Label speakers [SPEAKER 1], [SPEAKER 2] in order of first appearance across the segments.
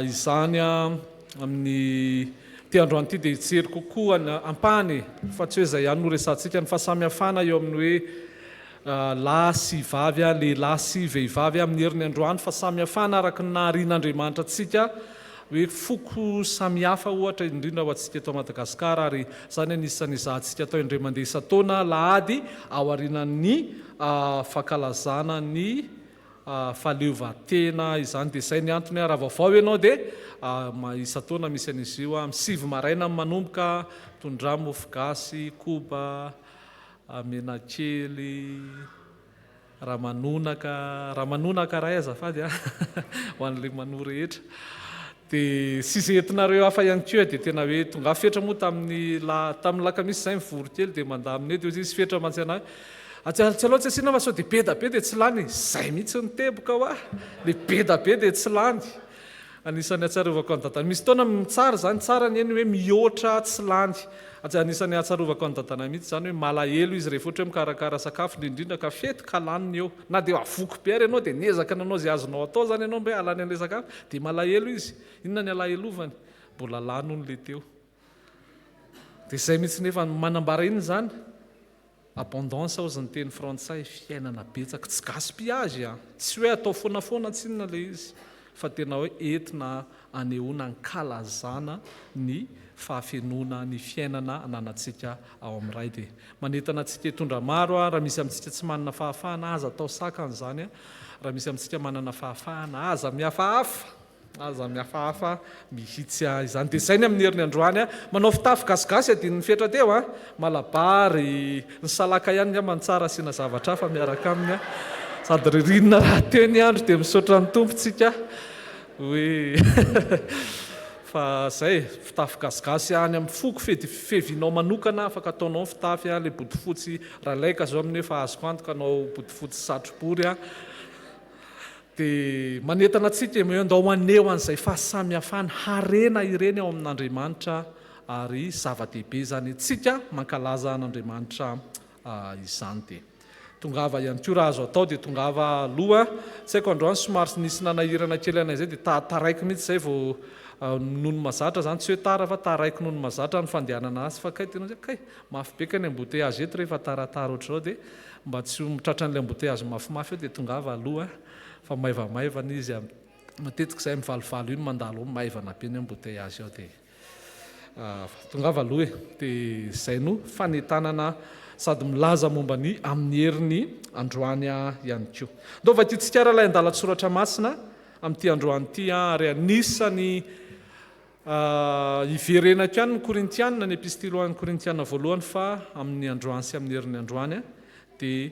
[SPEAKER 1] Izany amin'ny ity androany ity dia hijery kokoa ny ampahany e, fa tsy hoe izay ihany no resahantsika, ny fahasamihafana eo amin'ny hoe lahy sy vavy, lehilahy sy vehivavy amin'ny heriny androany, fahasamihafana araka ny naharian'Andriamanitra antsika hoe foko samihafa ohatra indrindra ho antsika eto Madagasikara ary izany anisan'ny ezahantsika atao indray mandeha isan-taona alahady aorianan'ny fankalazana ny fahaleovantena izany dia izay ny antony raha vaovao ianao dia isan-taona misy an'izy io amin'ny 9 maraina manomboka tondra mofo gasy, koba, menakely, ramanonaka, ramanonaka ray azafady a ho an'ilay manoa rehetra dia sy izay entinareo hafa ihany koa dia tena hoe tonga fetra moa tamin'ny la tamin'ny lakamisy izay mivory kely dia mandamina eo dia hoy izy fetra mantsy anahy Atsy tsy aleo tsy asiana fa sao dia be da be dia tsy lany e! Zay mihitsy ny teboka hoa! Le be da be dia tsy lany. Anisan'ny ahatsiarovako an'i dadanay, misy fotoana tsara izany, tsara anie ny hoe mihoatra tsy lany. Anisan'ny ahatsiarovako an'i dadanay mihitsy izany hoe malahelo izy rehefa ohatra hoe mikarakara sakafo, indrindra indrindra ka fety ka laniny eo. Na dia voky be ary ianao dia niezaka nanao izay azonao atao izany ianao mba hoe hahalany an'ilay sakafo, dia malahelo izy. Inona ny alahelovany? Mbola lany hono ilay teo. Dia izay mihitsy nefa manambara inona izany? Abondance hozy ny teny frantsay, fiainana betsaka, tsy gaspillage an! Tsy hoe atao foana foana tsinona ilay izy fa tena hoe entina anehoana ankalazana ny fahafenoana ny fiainana ananantsika ao amin'ny Ray. Dia manentana antsika hitondra maro aho, raha misy amintsika tsy manana fahafahana aza atao sakana izany an! Raha misy amintsika manana fahafahana aza mihafahafa! Aza mihafahafa mihitsy ah izany. Dia izay ny amin'ny heriny androany ah. Manao fitafy gasigasy adinon'ny fetra teo ah. Malabary, ny salaka ihany angamba no tsara asiana zavatra hafa miaraka aminy ah. Sady ririnina rahateo ny andro dia misaotra ny Tompo tsika hoe fa izay e, fitafy gasigasy any amin'ny foko fedy fevinao manokana afaka ataonao ny fitafy ah, ilay bodofotsy ralaika zao amin'io efa azoko antoka hanao bodofotsy satrobory ah. Dia manentana antsika hoe andao haneho an'izay fahasamihafana, harena ireny ao amin'Andriamanitra ary zava-dehibe izany antsika mankalaza an'Andriamanitra izany. Dia tongava ihany koa raha azo atao dia tongava aloha. Tsy haiko androany somary nisy nanahirana kely anay izay dia taraiky mihitsy izay vao noho ny mazatra izany, tsy hoe tara fa taraiky noho ny mazatra ny fandehanana azy fa kay tena hoe kay mafy be kay ny embouteillage eto rehefa taratara ohatr'izao dia Mba tsy ho tratran'ilay embouteillage mafimafy eo dia tongava aloha fa maivamaivana izy matetika izay amin'ny valovalo iny mandalo ao maivana be ny embouteillage ao dia tongava aloha e dia izay no fanentanana sady milaza momba ny amin'ny heriny androany ihany koa. Ndao vakintsika ary ilay andalan-tsoratra masina amin'ity androany ity ary anisany Hiverenako ihany ny Korintiana, ny Epistily ho an'ny Korintiana voalohany fa amin'ny androany sy amin'ny herin'ny androany dia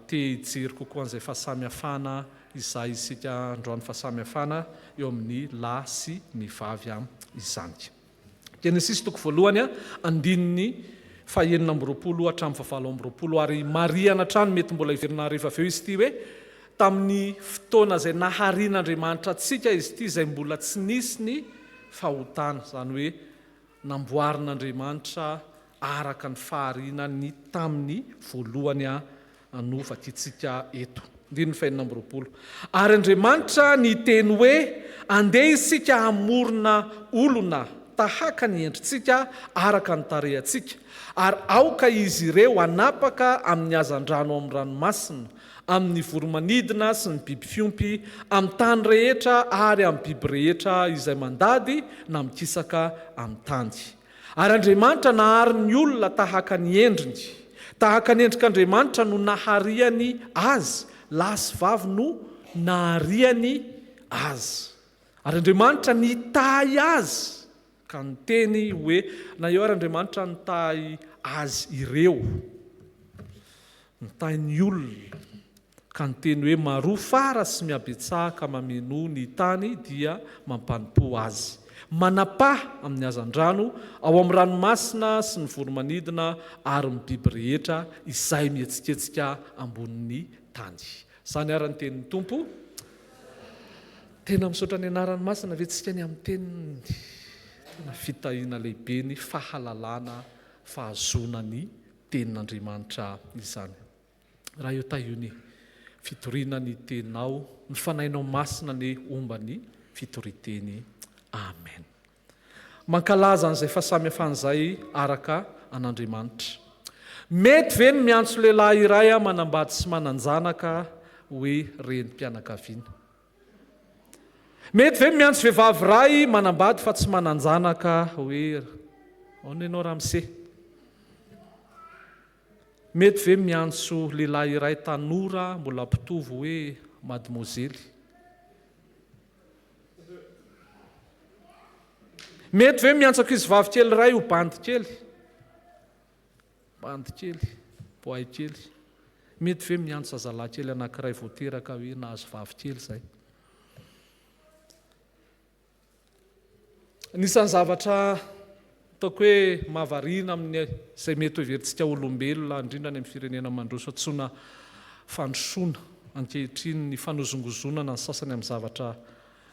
[SPEAKER 1] te hijery kokoa an'izay fahasamihafana izay isika androany fahasamihafana eo amin'ny lahy sy ny vavy izany. Genesisy toko voalohany andininy faha-26 hatramin'ny faha-28 ary marihana hatrany mety mbola hiverina rehefa avy eo izy ity hoe Tamin'ny fotoana izay naharian'Andriamanitra antsika izy ity izay mbola tsy nisy ny fahotana, izany hoe namboarin'Andriamanitra araka ny fahariana ny tamin'ny voalohany no vakintsika eto. Andininy fahenina amby 20. Ary Andriamanitra niteny hoe, Andeha isika hamorona olona tahaka ny endritsika araka ny tarehantsika, ary aoka izy ireo hanapaka amin'ny hazandrano ao amin'ny ranomasina, amin'ny voro-manidina sy ny biby fiompy, amin'ny tany rehetra ary amin'ny biby rehetra izay mandady na mikisaka amin'ny tany. Ary Andriamanitra nahary ny olona tahaka ny endriny. Tahaka ny endrik'Andriamanitra no nahariany azy, lahy sy vavy no nahariany azy. Ary Andriamanitra nitahy azy ka niteny hoe, na eo ary Andriamanitra nitahy azy ireo. Nitahy ny olona, ka niteny hoe, Maroa fara sy mihabetsaha ka mamenoa ny tany dia mampanompoa azy. Manapaha amin'ny hazandrano, ao amin'ny ranomasina sy ny voro-manidina ary ny biby rehetra izay mihetsiketsika ambonin'ny tany. Izany ary ny tenin'ny Tompo. Tena misaotra ny anarany masina ve tsika ny amin'ny teniny? Tena fitahiana lehibe ny fahalalana fahazoana ny Tenin'Andriamanitra izany. Raha eo tahio ny fitoriana ny Teninao, ny Fanahinao Masina anie homba ny. fitoriteny. Amen. Mankalaza an'izay fahasamihafana izay araka an'Andriamanitra. Mety ve ny miantso lehilahy iray manambady sy manan-janaka hoe renim-pianakaviana? Mety ve ny miantso vehivavy iray manambady fa tsy manan-janaka hoe ahoana ianao ramose? Mety ve miantso lehilahy iray tanora mbola mpitovo hoe madimozely? Mety ve miantso ankizivavy kely iray ho bandy kely? Bandy kely, boay kely. Mety ve miantso zazalahy kely anankiray vao teraka hoe nahazo vavy kely izay? Anisan'ny zavatra ataoko hoe mahavariana amin'ny izay mety ho heverintsika olombelona, indrindra any amin'ny firenena mandroso antsoina fandrosoana ankehitriny, ny fanozongozonana ny sasany amin'ny zavatra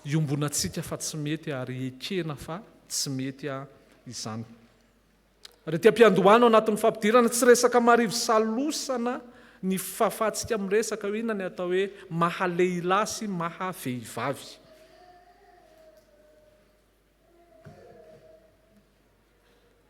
[SPEAKER 1] iombonantsika fa tsy mety ary ekena fa tsy mety izany. Ary ety am-piandohana ao anatin'ny fampidirana, tsy resaka marivo salosana ny fahafahantsika miresaka hoe inona ny atao hoe maha lehilahy sy maha vehivavy.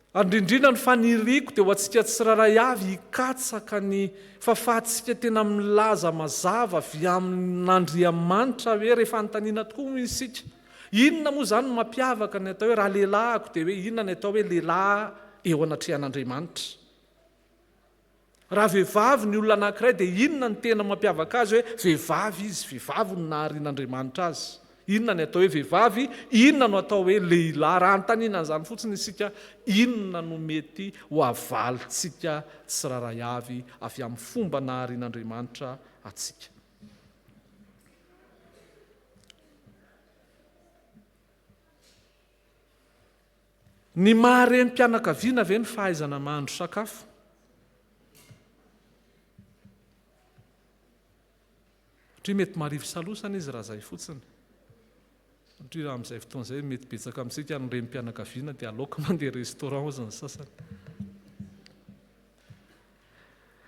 [SPEAKER 1] Ary indrindrindra ny faniriako dia ho antsika tsirairay avy hikatsaka ny fahafahantsika tena milaza mazava avy amin'Andriamanitra hoe rehefa anontaniana tokoa moa isika, Inona moa izany no mampiavaka ny atao hoe raha lehilahiko dia hoe inona ny atao hoe lehilahy eo anatrehan'Andriamanitra? Raha vehivavy ny olona anankiray dia inona no tena mampiavaka azy hoe vehivavy izy, vehivavy no naharian'Andriamanitra azy? Inona ny atao hoe vehivavy, inona no atao hoe lehilahy? Raha anontaniana an'izany fotsiny isika, inona no mety ho avalintsika tsirairay avy avy amin'ny fomba naharian'Andriamanitra antsika? Ny maha renim-pianakaviana ve ny fahaizana mahandro sakafo? Satria mety marivo salosana izy raha izay fotsiny. Satria raha amin'izay fotoana izay mety betsaka amintsika ny renim-pianakaviana dia aleoko mandeha restaurant hozy ny sasany.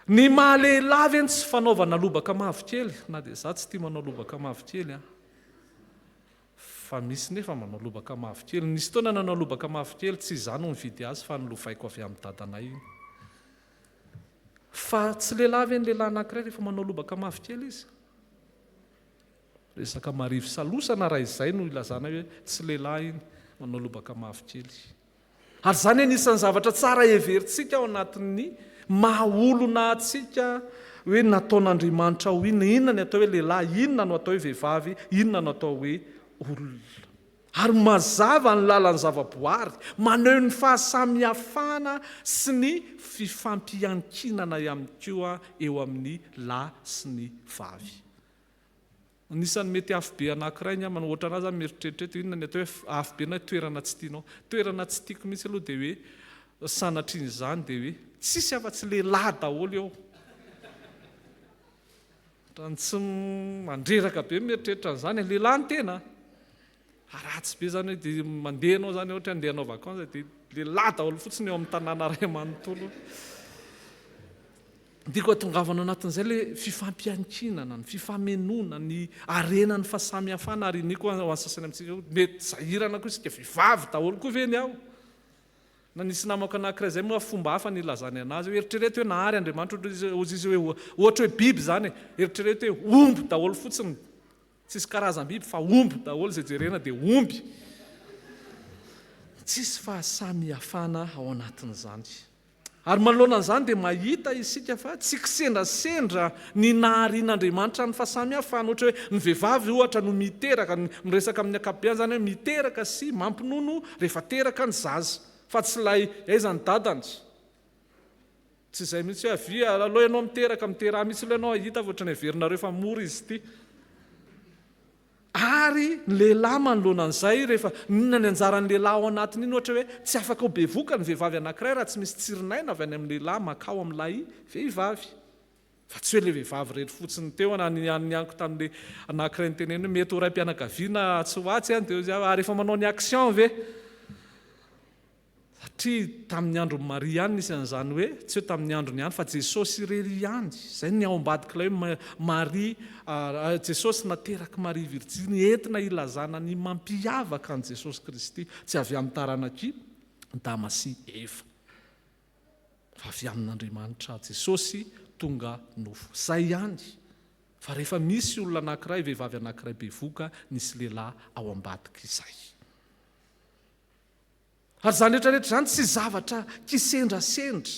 [SPEAKER 1] Ny maha lehilahy ve ny tsy fanaovana lobaka mavokely? Na dia izaho tsy tia manao lobaka mavokely an. Fa misy nefa manao lobaka mavokely. Nisy fotoana nanao lobaka mavokely, tsy izaho no nividy azy fa nolovaiko avy amin'ny dadanay iny. Fa tsy lehilahy ve ny lehilahy anankiray rehefa manao lobaka mavokely izy? Resaka marivo salosana raha izay no ilazana hoe tsy lehilahy iny manao lobaka mavokely. Ary izany anisan'ny zavatra tsara heverintsika ao anatin'ny maha olona antsika hoe nataon'Andriamanitra ho inona, inona ny atao hoe lehilahy, inona no atao hoe vehivavy, inona no atao hoe olona. Ary mazava ny lalan'ny zavaboary, maneho ny fahasamihafana sy ny fifampiankinana ihany koa eo amin'ny lahy sy ny vavy. Anisan'ny mety afobe anakiray angamba no ohatra anah zany mieritreritra eto inona ny atao hoe afobe na hoe toerana tsy tianao. Toerana tsy tiako mihitsy aloha dia hoe sanatrian'izany dia hoe tsisy afa-tsy lehilahy daholo eo. Ohatran'ny tsy mandreraka be mieritreritra an'izany e, lehilahy ny tena a. Ratsy be zany hoe dia mandeha ianao zany ohatra hoe andeha hanao vacances dia lehilahy daholo fotsiny eo amin'ny tanàna iray manontolo. Tiako hatongavana ao anatin'izay ilay fifampiankinana, ny fifamenoana, ny harena ny fahasamihafana ary iniako ho an'ny sasany amintsika koa mety sahirana koa isika vehivavy daholo koa ve ny ao? Na nisy namako anankiray izay moa fomba hafa nilazany anazy hoe eritrereto hoe nahary Andriamanitra ohatra izy hoe ohatra hoe biby izany e, eritrereto hoe omby daholo fotsiny Tsisy karazam-biby fa omby daholo izay jerena dia omby. Tsisy fahasamihafana ao anatin'izany. Ary manoloana an'izany dia mahita isika fa tsy kisendrasendra ny naharian'Andriamanitra ny fahasamihafana. Ohatra hoe ny vehivavy ohatra no miteraka, miresaka amin'ny ankapobeny izany hoe miteraka sy mampinono rehefa teraka ny zaza. Fa tsy ilay aiza ny dadany. Tsy izay mihitsy hoe avia aloha ianao miteraka, miteraha mihitsy aloha ianao hahita fa ohatran'ny heverinareo fa mora izy ity. Ary ny lehilahy manoloana an'izay rehefa inona ny anjaran'ny lehilahy ao anatin'iny ohatra hoe tsy afaka ho bevoka ny vehivavy anankiray raha tsy misy tsirin'aina avy any amin'ny lehilahy mankao amin'ilay vehivavy. Fa tsy hoe ilay vehivavy irery fotsiny teo na ny an'ny aniko tamin'ilay anankiray niteneniny hoe mety ho raim-pianakaviana atsy ho atsy an, dia hoy izy ary efa manao ny action ve? Satria tamin'ny andron'i Maria ihany nisy an'izany hoe, tsy hoe tamin'ny androny ihany fa Jesosy irery ihany, izay ny ao ambadik'ilay hoe Maria, Jesosy naterak'i Maria Virjiny, entina hilazana ny mampiavaka an'i Jesosy Kristy, tsy avy amin'ny taranak'i Adama sy Eva, fa avy amin'Andriamanitra Jesosy tonga nofo. Izay ihany, fa rehefa misy olona anankiray, vehivavy anankiray bevoka, nisy lehilahy ao ambadik'izay. Ary izany rehetra rehetra izany tsy zavatra kisendrasendra.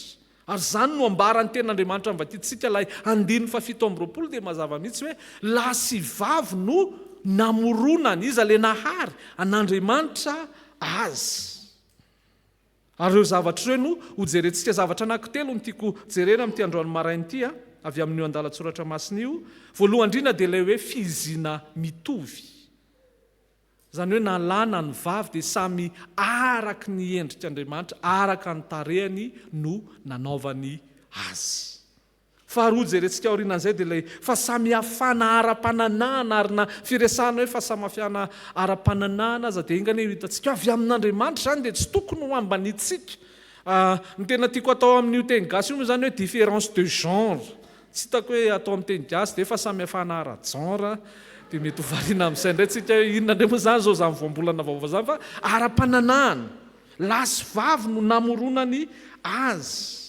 [SPEAKER 1] Ary izany no ambaran'ny Tenin'Andriamanitra amin'ny vakintsika ilay andininy fahafito amby 20 dia mazava mihitsy hoe lahy sy vavy no namoronany, iza ilay nahary? An'Andriamanitra azy. Ary ireo zavatra ireo no hojerentsika. Zavatra anankitelo no tiako jerena amin'ity androany maraina ity avy amin'io andalan-tsoratra masina io. Voalohany indrindra dia ilay hoe fihiziana mitovy. Izany hoe na lahy na ny vavy dia samy araka ny endrik'Andriamanitra, araka ny tarehiny no nanaovany azy. Faharoa jerentsika aorianan'izay dia ilay fahasamihafana ara-pananahana ary na firesahana hoe fahasamafihana ara-pananahana aza dia enga anie ho hitantsika avy amin'Andriamanitra izany dia tsy tokony ho ambanintsika. Ny tena tiako atao amin'io teny gasy io moa izany hoe différence de genre. Tsy hitako hoe atao amin'ny teny gasy dia fahasamihafana ara-genre dia mety ho variana amin'izay indray tsika hoe inona indray moa izany izao izany voambolana vaovao izany fa ara-pananahana. Lahy sy vavy no namoronany azy.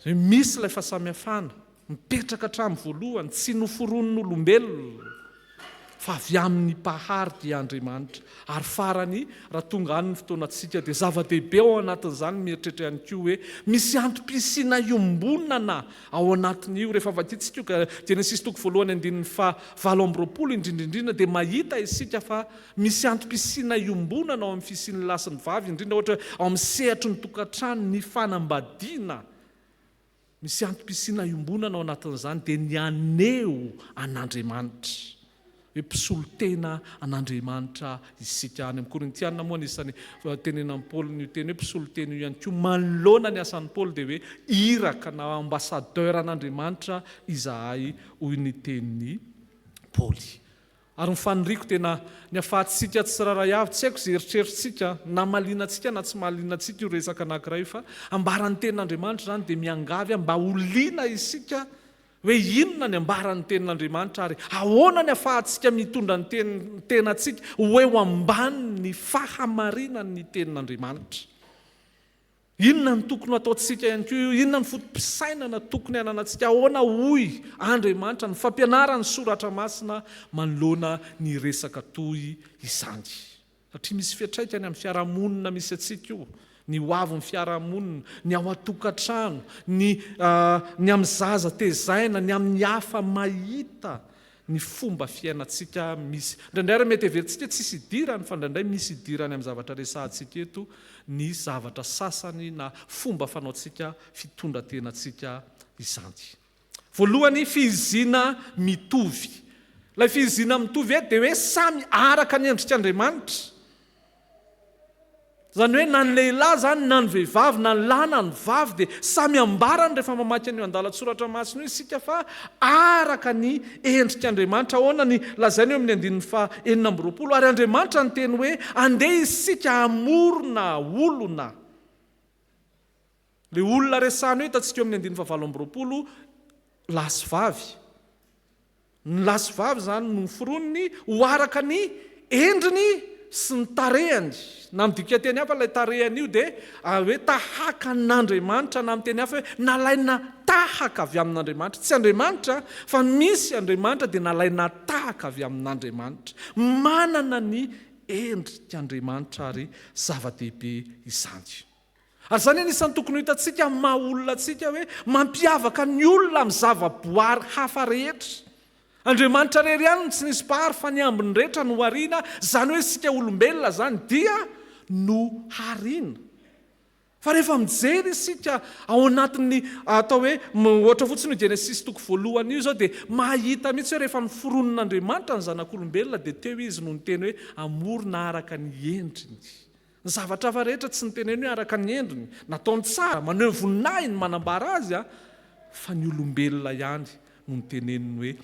[SPEAKER 1] Izay misy ilay fahasamihafana mipetraka hatramin'ny voalohany, tsy noforonin'olombelona fa avy amin'ny Mpahary dia Andriamanitra. Ary farany, raha tonga any ny fotoanantsika dia zava-dehibe ao anatin'izany ny mieritreritra ihany koa hoe misy antom-pisiana iombonana ao anatin'io. Rehefa vakintsika io Genesisy toko voalohany andininy faha 28 indrindra indrindra dia mahita isika fa misy antom-pisiana iombonana ao amin'ny fisian'ny lahy sy ny vavy, indrindra ohatra ao amin'ny sehatry ny tokantrano, ny fanambadiana. Misy antom-pisiana iombonana ao anatin'izany dia ny haneho an'Andriamanitra. Hoe mpisolo tena an'Andriamanitra isika. Any amin'ny Korintiana moa anisan'ny tenenan'i Paoly ny teny hoe mpisolo tena io ihany koa. Manoloana ny asan'i Paoly dia hoe iraka na ambassadeur an'Andriamanitra izahay hoy ny tenin'i Paoly. Ary ny faniriako tena ny afahantsika tsirairay avy, tsy haiko izay eritreritsika, na mahaliana antsika na tsy mahaliana antsika io resaka anankiray io fa ambaran'ny tenin'Andriamanitra izany dia miangavy aho mba ho liana isika hoe inona ny ambaran'ny tenin'Andriamanitra ary ahoana ny afahantsika mitondra ny teny tenantsika ho eo ambanin'ny fahamarinan'ny tenin'Andriamanitra. Inona no tokony ho ataontsika ihany koa? Inona no foto-pisainana tokony hananantsika? Ahoana hoy Andriamanitra ny fampianaran'ny Soratra Masina manoloana ny resaka toy izany? Satria misy fiantraikany amin'ny fiarahamonina misy antsika io, ny ho avin'ny fiarahamonina, ny ao an-tokantrano, ny ny amin'ny zaza tezaina, ny amin'ny hafa mahita ny fomba fiainantsika misy. Indraindray ary mety heverintsika hoe tsisy idirany fa indraindray misy idirany amin'ny zavatra resahantsika eto ny zavatra sasany na fomba fanaontsika fitondra-tenantsika izany. Voalohany, fihiziana mitovy. Ilay fihiziana mitovy eto dia hoe samy araka ny endrik'Andriamanitra. Izany hoe na ny lehilahy izany na ny vehivavy, na ny lahy na ny vavy dia samy ambarany rehefa mamaky an'io andalan-tsoratra masina io isika fa araka ny endrik'Andriamanitra. Ahoana ny lazainy eo amin'ny andininy faha 26? Ary Andriamanitra niteny hoe, Andeha isika hamorona olona. Ilay olona resahina eo hitantsika eo amin'ny andininy faha 28, lahy sy vavy. Ny lahy sy vavy izany no noforoniny ho araka ny endriny sy ny tarehany. Na amin'ny dikanteny hafa ilay tarehany io dia hoe tahaka an'Andriamanitra na amin'ny teny hafa hoe nalaina tahaka avy amin'Andriamanitra. Tsy Andriamanitra fa misy Andriamanitra dia nalaina tahaka avy amin'Andriamanitra. Manana ny endrik'Andriamanitra ary zava-dehibe izany. Ary izany anisan'ny tokony ho hitantsika amin'ny maha olona antsika hoe mampiavaka ny olona amin'ny zava-boary hafa rehetra. Andriamanitra irery ihany no tsy nisy mpahary fa ny ambiny rehetra nohariana, izany hoe isika olombelona izany dia nohariana. Fa rehefa mijery isika ao anatin'ny atao hoe ohatra fotsiny io Genesisy toko voalohany io izao dia mahita mihitsy hoe rehefa noforonin'Andriamanitra ny zanak'olombelona dia teo izy no niteny hoe hamorona araka ny endriny. Ny zavatra hafa rehetra tsy niteneno hoe araka ny endriny, nataony tsara, maneho ny voninahiny, manambara azy, fa ny olombelona ihany no niteneniny hoe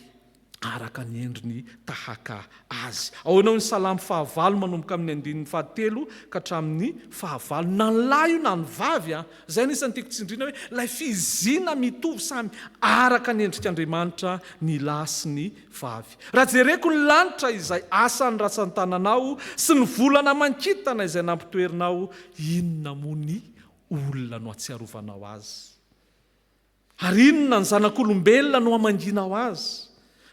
[SPEAKER 1] Araka ny endriny tahaka Azy. Ahoana hoy ny Salamo fahavalo manomboka amin'ny andininy fahatelo ka hatramin'ny fahavalo. Na ny lahy io na ny vavy an! Izay anisan'ny tiako tsindriana hoe ilay fiziana mitovy samy araka ny endrik'Andriamanitra ny lahy sy ny vavy. Raha jereko ny lanitra izay asan'ny ratsan-tananao sy ny volana aman-kintana izay nampitoerinao, inona moa ny olona no ahatsiarovanao azy? Ary inona ny zanak'olombelona no hamangianao azy?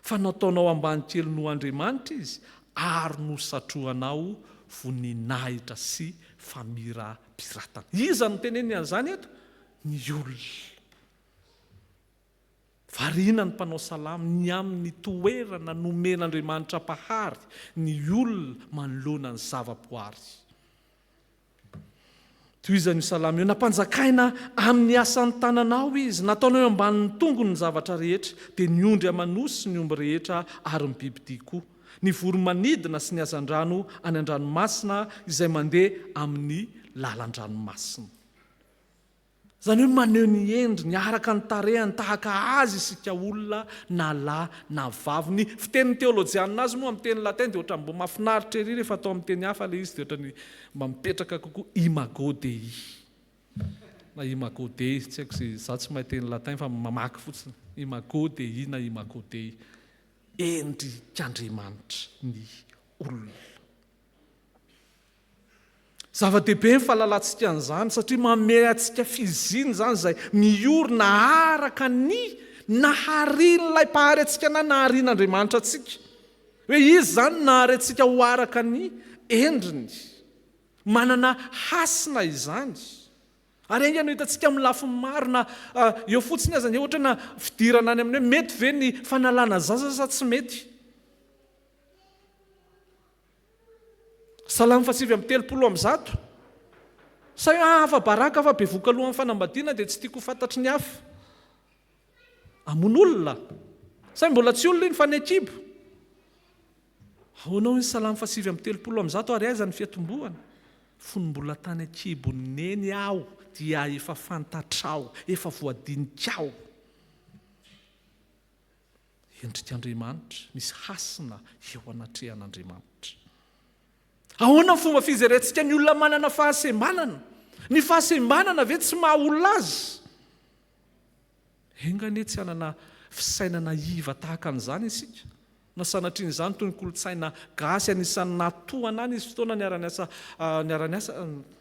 [SPEAKER 1] Fa nataonao ambany kely noho Andriamanitra izy, ary nosatrohanao voninahitra sy famirapiratana. Iza no teneniny an'izany eto? Ny olona. Variana ny mpanao salamo ny amin'ny toerana nomen'Andriamanitra Mpahary ny olona manoloana ny zavaboary. Tohizan'io salamo io, Nampanjakaina amin'ny asan'ny tananao izy, nataonao eo ambanin'ny tongony ny zavatra rehetra, dia ny ondry aman'osy sy ny omby rehetra ary ny bibidia koa, ny voro-manidina sy ny hazandrano any an-dranomasina izay mandeha amin'ny lalan-dranomasina. Izany hoe maneho ny endriny, araka ny tarehiny, tahaka azy isika olona na lahy na vavy. Ny fitenin'ny teolojianina azy moa amin'ny teny latin dia ohatran'ny mba mahafinaritra ery rehefa atao amin'ny teny hafa ilay izy dia ohatran'ny mba mipetraka kokoa imago Dei na imago Dei, tsy haiko izay, izaho tsy mahay teny latin fa mamaky fotsiny, imago Dei na imago Dei, endrik'Andriamanitra ny olona. Zava-dehibe ny fahalalantsika an'izany satria manome antsika fiziana izany izay miorina araka ny naharian'ilay Mpahary antsika na naharian'Andriamanitra antsika. Hoe Izy izany no nahary antsika ho araka ny endriny. Manana hasina izany. Ary enga no hitantsika amin'ny lafiny maro na eo fotsiny aza ny ohatra na fidirana any amin'ny hoe mety ve ny fanalana zaza sa tsy mety. Salamo faha 139. Sa hoe afa-baraka fa bevoka alohan'ny fanambadiana dia tsy tiako ho fantatry ny hafa. Hamono olona? Sa hoe mbola tsy olona iny fa ny ankibo? Ahoana hoy ny Salamo faha 139 ary aiza ny fiatombohany? Fony mbola tany an-kibon'i Neny aho dia efa fantatrao, efa voadinikao. Endrik'Andriamanitra, misy hasina eo anatrehan'Andriamanitra. Ahoana ny fomba fijerentsika ny olona manana fahasembanana? Ny fahasembanana ve tsy maha olona azy? Enga anie tsy hanana fisainana iva tahaka an'izany isika, na sanatrian'izany toy ny kolontsaina gasy anisan'ny nahatohana ahy nisy fotoana niara-niasa niara-niasa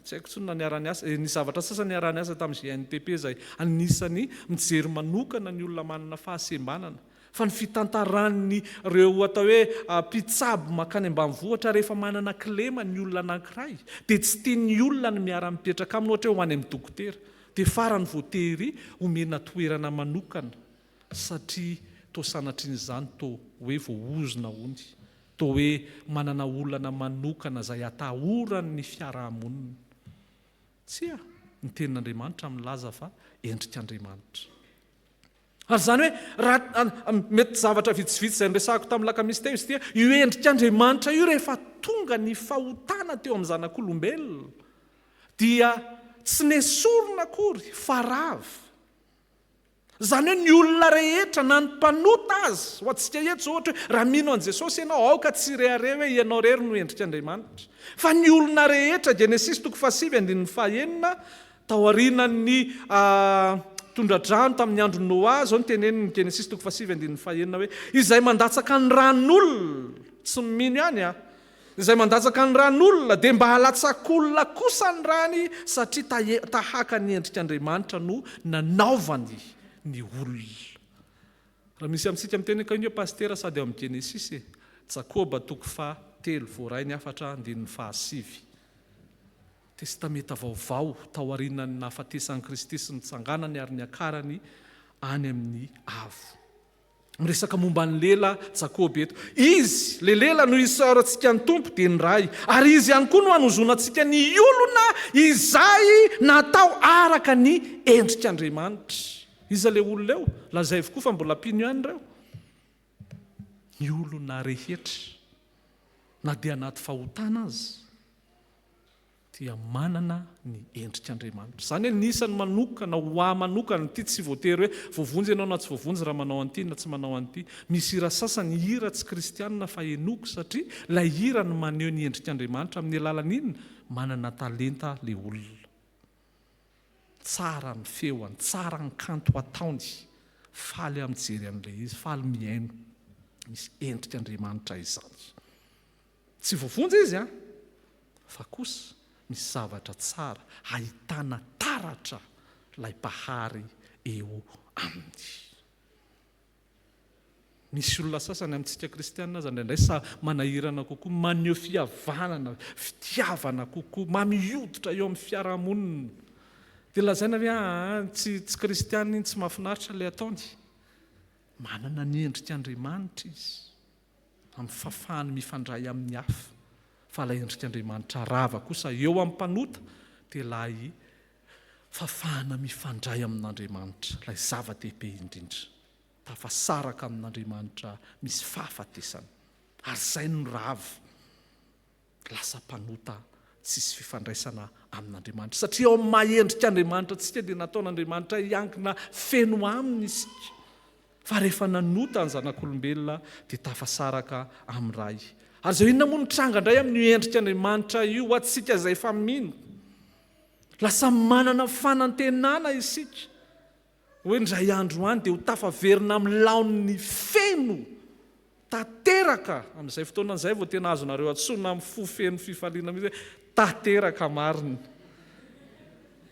[SPEAKER 1] Tsy haiko intsony na niara-niasa, ny zavatra sasany niaraha-niasa tamin'ny GNTP izay anisan'ny mijery manokana ny olona manana fahasembanana. Fa ny fitantaran'ny ireo atao hoe mpitsabo mankany ambanivohitra rehefa manana kilema ny olona anankiray dia tsy tian'ny olona ny miara-mipetraka aminy ohatra hoe ho any amin'ny dokotera. Dia farany voatery omena toerana manokana satria toa sanatrian'izany toa hoe voaozona hono. Toa hoe manana olana manokana izay atahorany ny fiarahamonina. Tsia, ny Tenin'Andriamanitra milaza fa endrik'Andriamanitra. Ary izany hoe, raha, mety zavatra vitsivitsy izay noresahako tamin'ny lakamisy teo izy ity, io endrik'Andriamanitra io rehefa tonga ny fahotana teo amin'ny zanak'olombelona, dia tsy nesorina akory fa rava. Izany hoe ny olona rehetra, na ny mpanota aza, ho antsika eto izao ohatra hoe raha mino an'i Jesosy ianao, aoka tsy hirehareha hoe ianao irery no endrik'Andriamanitra. Fa ny olona rehetra, Genesisy toko fahasivy andininy fahenina, taorian'ny tondra-drano tamin'ny andron'i Noa, izao no tenenin'ny Genesisy toko fahasivy andininy fahenina hoe, izay mandatsaka ny ran'olona, tsy mino ihany an, Izay mandatsaka ny ran'olona dia mba halatsak'olona kosa ny rany satria tahaka ny endrik'Andriamanitra no nanaovany ny olona. Raha misy amintsika miteny hoe kay nge pasitera sady ao amin'ny Genesisy e! Jakoba toko faha telo voaray ny hafatra andininy faha sivy. Testamenta vaovao taorianan'ny nahafatesan'i Kristy sy nitsanganany ary niakarany any amin'ny avo. Miresaka momba ny lela Jakoba eto. Izy, ilay lela no isaorantsika ny Tompo, dia ny Ray. Ary Izy ihany koa no hanozonantsika ny olona izay natao araka ny endrik'Andriamanitra. Iza ilay olona eo? Lazaivo koa fa mbola mpino ihany ireo. Ny olona rehetra, na dia anaty fahotana aza. Dia manana ny endrik'Andriamanitra. Izany hoe ny isany manokana, ho ahy manokana, ity tsy voatery hoe voavonjy ianao na tsy voavonjy raha manao an'ity na tsy manao an'ity. Misy hira sasany hira tsy kristianina fa henoiko satria ilay hira no maneho ny endrik'Andriamanitra amin'ny alalan'ny inona? Manana talenta ilay olona. Tsara ny feony, tsara ny kanto ataony. Faly aho mijery an'ilay izy, faly mihaino. Misy endrik'Andriamanitra izany. Tsy voavonjy izy an! Fa kosa misy zavatra tsara ahitana taratra ilay Mpahary eo aminy. Misy olona sasany amintsika kristiana aza indraindray sa manahirana kokoa, maneho fihavanana, fitiavana kokoa, mamihoditra eo amin'ny fiarahamonina. Dia lazaina hoe aa tsy tsy kristiana iny, tsy mahafinaritra ilay ataony. Manana ny endrik'Andriamanitra izy. amin'ny fahafahany mifandray amin'ny hafa, fa ilay endrik'Andriamanitra rava kosa eo amin'ny mpanota dia ilay fahafahana mifandray amin'Andriamanitra, ilay zava-dehibe indrindra. Tafasaraka amin'Andriamanitra misy fahafatesana. Ary izay no rava. Lasa mpanota tsisy fifandraisana amin'Andriamanitra. Satria ao amin'ny maha endrik'Andriamanitra antsika dia nataon'Andriamanitra hiankina feno aminy isika. Fa rehefa nanota ny zanak'olombelona dia tafasaraka amin'ny Ray. Ary izao inona moa no tranga indray amin'io endrik'Andriamanitra io ho antsika izay efa mino? Lasa manana fanantenana isika hoe indray andro any dia ho tafaverina amin'ny laoniny feno Tanteraka! Amin'izay fotoana izay vao tena azonareo antsoina amin'ny fo feno fifaliana mihitsy hoe tanteraka marina.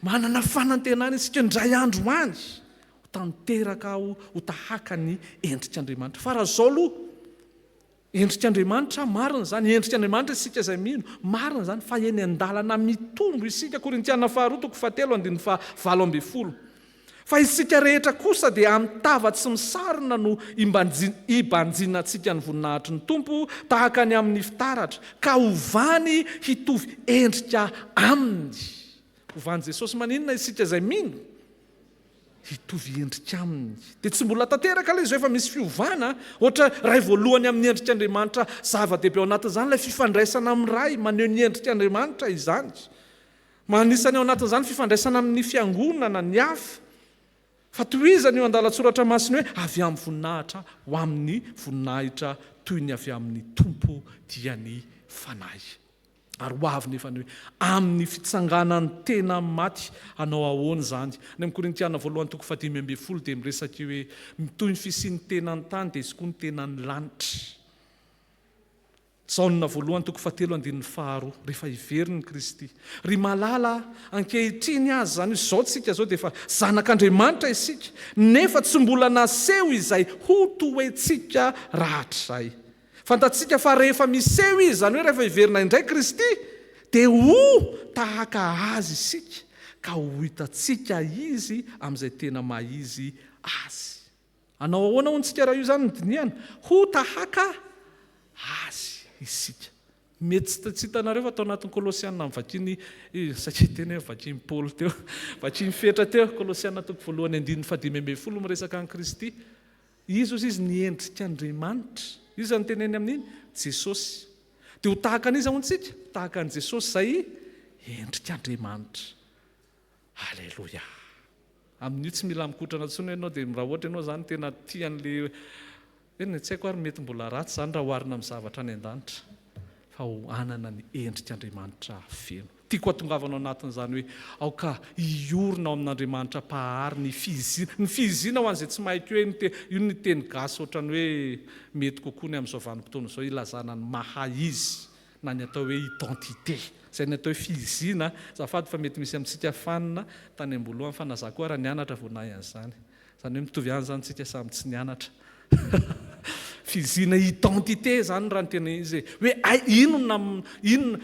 [SPEAKER 1] Manana fanantenana isika indray andro any ho tanteraka aho ho tahaka ny endrik'Andriamanitra. Fa raha izao aloha, endrik'Andriamanitra marina izany, endrik'Andriamanitra isika izay mino, marina izany, fa eny an-dalana mitombo isika. Korintiana faharoa toko fahatelo andininy faha 18. Fa isika rehetra kosa dia amin'ny tava tsy misarona no ibanjinantsika ny voninahitry ny Tompo tahaka ny amin'ny fitaratra, ka hovany hitovy endrika aminy. Hovan'i Jesosy maninona isika izay mino? Hitovy endrika aminy. Dia tsy mbola tanteraka ilay izy, efa misy fiovana. Ohatra, Ray voalohany amin'ny endrik'Andriamanitra, zava-dehibe ao anatin'izany ilay fifandraisana amin'ny Ray, maneho ny endrik'Andriamanitra izany. Anisan'ny ao anatin'izany fifandraisana amin'ny fiangonana, ny hafa. Fa tohizana io andalan-tsoratra masina io hoe avy amin'ny voninahitra ho amin'ny voninahitra toy ny avy amin'ny Tompo dia ny Fanahy. Ary ho avy nefa ny hoe amin'ny fitsanganan'ny tena amin'ny maty. Hanao ahoana izany? Any amin'ny Korintiana voalohany toko fahadimy ambin'ny folo dia miresaka io hoe toy ny fisian'ny tenan'ny tany dia hisy koa ny tenan'ny lanitra. Jaona voalohany toko fahatelo andininy faharoa, rehefa hiverina i Kristy. Ry malala a, ankehitriny aza, izany hoe izao tsika izao dia efa zanak'Andriamanitra isika, nefa tsy mbola naseho izay ho toetsika rahatrizay. Fantatsika fa rehefa miseho Izy, izany hoe rehefa hiverina indray Kristy, dia ho tahaka Azy isika, ka ho hitantsika Izy amin'izay tena maha Izy Azy. Hanao ahoana hono tsika raha io izany no dinihana? Ho tahaka Azy isika. Mety tsy hitanareo fa tao anatin'ny Kolosiana vakian'i, saika hiteny hoe vakian'i Paoly teo, vakian'i Fetra teo, Kolosiana toko voalohany andininy fahadimy ambin'ny folo miresaka an'i Kristy. Izy hozy izy ny endrik'Andriamanitra. Iza no teneniny amin'iny? Jesosy. Dia ho tahaka an'iza hono tsika? Tahaka an'i Jesosy izay endrik'Andriamanitra. Aleloia. Amin'io tsy mila mikotrana intsony ianao dia raha ohatra ianao izany tena tia an'le eny tsy haiko ary mety mbola ratsy izany raha oharina amin'ny zavatra any an-danitra fa ho hanana ny endrik'Andriamanitra feno. Tiako hatongavana ao anatin'izany hoe aoka hiorina ao amin'Andriamanitra Mpahary ny fihiziana. Ny fihiziana ho an'izay tsy mahay koa hoe ny io ny teny gasy ohatran'ny hoe mety kokoa ny amin'izao vanim-potoana izao ilazana ny maha izy na ny atao hoe identité, izay ny atao hoe fihiziana, azafady fa mety misy amintsika fan tany am-boalohany fa na za koa ara nianatra vao nahay an'izany, izany hoe mitovy ihany izany tsika samy tsy nianatra. Fihiziana identité izany raha ny tena izy e, hoe ay inona inona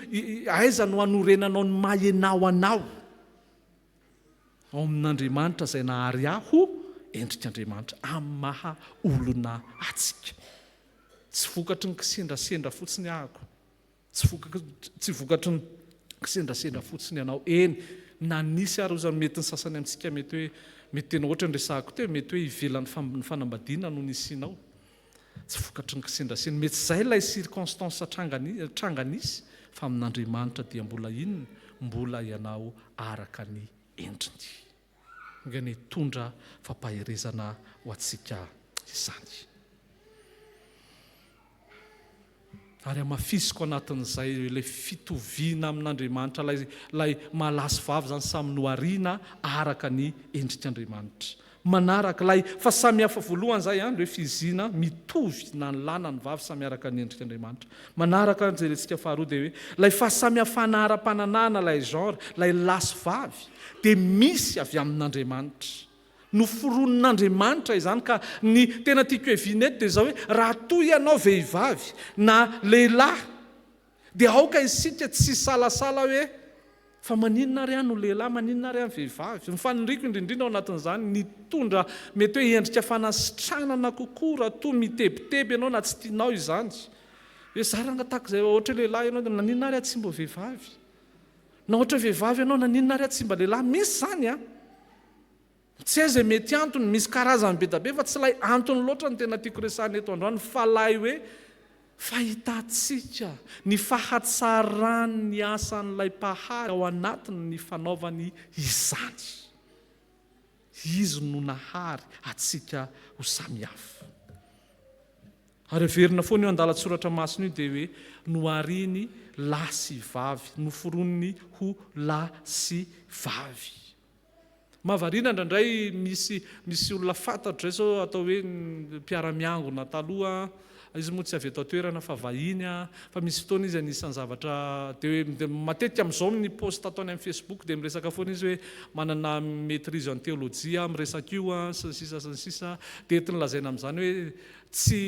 [SPEAKER 1] aiza no hanorenanao ny maha ianao anao ao amin'Andriamanitra izay nahary ahy ho endrik'Andriamanitra amin'ny maha olona antsika. Tsy vokatry ny kisendrasendra fotsiny ahako. Tsy tsy vokatry ny kisendrasendra fotsiny ianao. Eny, na nisy ary oza mety ny sasany amintsika mety hoe mety tena ohatra ny resahako teo, mety hoe ivelan'ny ny fanambadiana no nisianao. Tsy vokatry ny kisendrasendra. Mety izay ilay circonstance tranga tranga nisy. Fa amin'Andriamanitra dia mbola inona? Mbola ianao araka ny endriny. Enga anie hitondra fampaherezana ho antsika izany. Ary hamafisiko anatin'izay ilay fitoviana amin'Andriamanitra, ilay ilay maha lahy sy vavy izany samy nohariana araka ny endrik'Andriamanitra. Manaraka ilay fa samy hafa voalohany izay an, ilay hoe fiziana mitovy na ny lahy na ny vavy samy araka ny endrik'Andriamanitra. Manaraka ny jerentsika faharoa dia hoe ilay fahasamihafana ara-pananahana ilay genre, ilay lahy sy vavy dia misy avy amin'Andriamanitra. Noforonin'Andriamanitra izany ka ny tena tiako hiaviana eto dia izao hoe raha toa ianao vehivavy na lehilahy dia aoka isika tsy hisalasala hoe fa maninona ary aho no lehilahy, maninona ary aho no vehivavy. Ny faniriako indrindrindra ao anatin'izany ny hitondra mety hoe endrika fanasitranana kokoa raha toa mitebiteby ianao na tsy tianao izany. Hoe za ranga tahaka izay ohatra hoe lehilahy ianao dia naninona ary aho tsy mba vehivavy. Na ohatra hoe vehivavy ianao naninona ary aho tsy mba lehilahy. Misy izany an! Tsy hay izay mety antony, misy karazany be da be fa tsy ilay antony loatra no tena tiako resahina eto androany fa ilay hoe fahitantsika ny fahatsaran'ny asan'ilay Mpahary ao anatiny ny fanaovany izany. Izy no nahary antsika ho samihafa. Ary averina foana io andalan-tsoratra masina io dia hoe nohariny lahy sy vavy, noforoniny ho lahy sy vavy. Mahavariana indraindray misy misy olona fantatro izay zao atao hoe mpiara-miangona taloha, izy moa tsy avy eto an-toerana fa vahiny, fa misy fotoana izy anisan'ny zavatra dia hoe matetika amin'izao ny post ataony amin'ny facebook dia miresaka foana izy hoe manana maitrise en théologie aho miresaka io sy ny sisa sy ny sisa, dia entiny lazaina amin'izany hoe tsy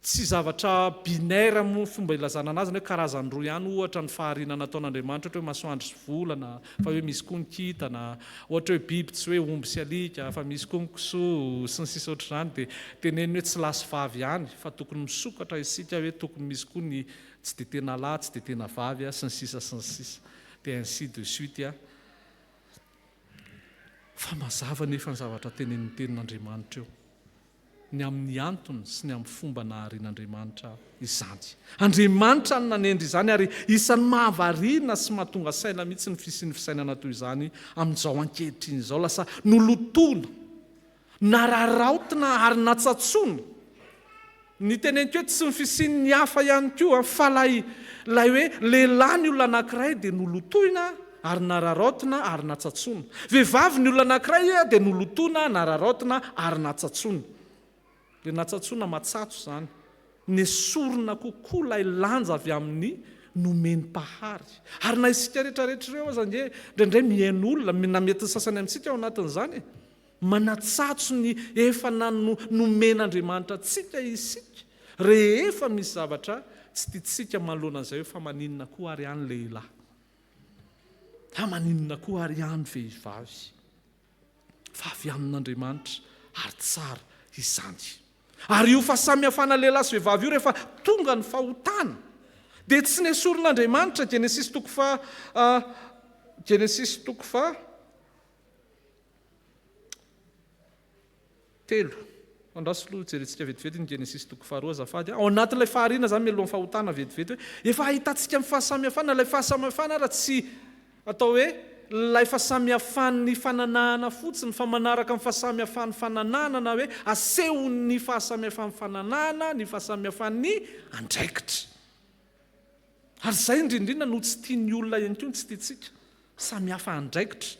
[SPEAKER 1] Tsy zavatra binaire moa ny fomba ilazana anazy ny hoe karazany roa ihany ohatra ny fahariana nataon'Andriamanitra ohatra hoe masoandro sy volana fa hoe misy koa ny kintana, ohatra hoe biby tsy hoe omby sy alika fa misy koa ny kisoa sy ny sisa ohatr'izany dia teneniny hoe tsy lahy sy vavy ihany fa tokony misokatra isika hoe tokony misy koa ny tsy dia tena lahy tsy dia tena vavy sy ny sisa sy ny sisa dia ainsi de suite. Fa mazava anefa ny zavatra tenenin'ny tenin'Andriamanitra eo. ny amin'ny antony sy ny amin'ny fomba naharian'Andriamanitra izany. Andriamanitra no nanendry izany ary isan'ny mahavariana sy mahatonga saina mihitsy ny fisian'ny fisainana toy izany amin'izao ankehitriny izao. Lasa nolotoina, nararaotina ary natsatsoina. Ny teneniko hoe tsy ny fisian'ny hafa ihany koa fa ilay ilay hoe lehilahy ny olona anankiray dia nolotoina ary nararaotina ary natsatsoina. Vehivavy ny olona anankiray dia nolotoina, nararaotina ary natsatsoina. Ilay natsatsoina matsatso izany. Nesorina kokoa ilay lanja avy amin'ny nomen'ny Mpahary. Ary na isika rehetrarehetra ireo aza ange indraindray mihaino olona, na mety ny sasany amintsika ao anatin'izany e. Manatsatso ny efa nomen'Andriamanitra antsika isika rehefa misy zavatra tsy tiantsika manoloana an'izay hoe fa maninona koa ary any lehilahy? Fa maninona koa ary any vehivavy? Fa avy amin'Andriamanitra ary tsara izany. Ary io fahasamihafana lehilahy sy vehivavy io rehefa tonga ny fahotana dia tsy nesorin'Andriamanitra, Genesisy toko faha Genesisy toko faha Telo. Andraso aloha jerentsika vetivety ny Genesisy toko faharoa azafady a. Ao anatin'ilay fahariana izany mialohan'ny fahotana vetivety hoe efa ahitantsika ny fahasamihafana, ilay fahasamihafana ary tsy atao hoe ilay fahasamihafan'ny fananahana fotsiny fa manaraka ny fahasamihafan'ny fananahana na hoe asehon'ny fahasamihafan'ny fananahana ny fahasamihafan'ny andraikitra. Ary izay indrindrindra no tsy tian'ny olona ihany koa ny tsy tiantsika. Samihafa andraikitra.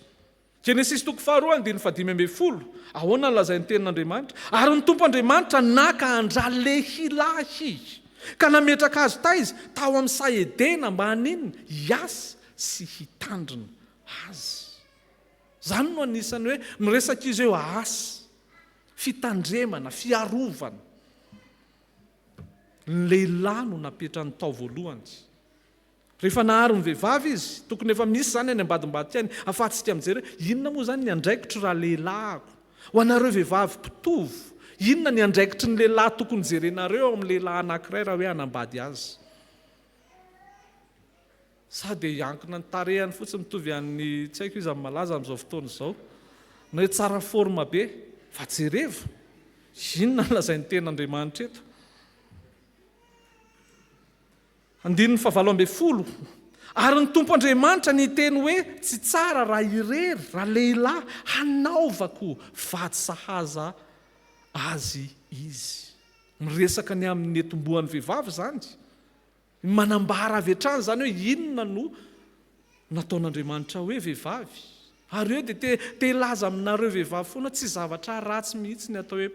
[SPEAKER 1] Genesisy toko faharoa andininy fahadimy ambin'ny folo, Ahoana no lazain'ny Tenin'Andriamanitra? Ary ny Tompo Andriamanitra naka an-dralehilahy, ka nametraka azy taiza? Tao amin'ny saha Edena, mba haninona? Hiasa sy hitandrina azy. Izany no anisan'ny hoe miresaka izy hoe asa, fitandremana, fiarovana. Ny lehilahy no napetrany tao voalohany. Rehefa nahary ny vehivavy izy, tokony efa misy izany any ambadimbadika any, ahafahantsika mijery hoe inona moa izany ny andraikitro raha lehilahiko. Ho anareo vehivavy mpitovo, inona ny andraikitry ny lehilahy tokony jerenareo ao amin'ny lehilahy anankiray raha hoe hanambady azy? Sa dia hiankina ny tarehiny fotsiny mitovy an'ny tsy haiko iza no malaza amin'izao fotoana izao, na hoe tsara forme be, fa jerevo, inona no lazain'ny tenin'Andriamanitra eto? Andininy fahavalo ambin'ny folo, Ary ny Tompo Andriamanitra niteny hoe, Tsy tsara raha irery ralehilahy hanaovako vady sahaza azy izy. Miresaka ny amin'ny netombohan'ny vehivavy izany. Manambara avy hatrany izany hoe inona no nataon'Andriamanitra hoe vehivavy. Ary eo dia te te hilaza aminareo vehivavy foana tsy zavatra ratsy mihitsy ny atao hoe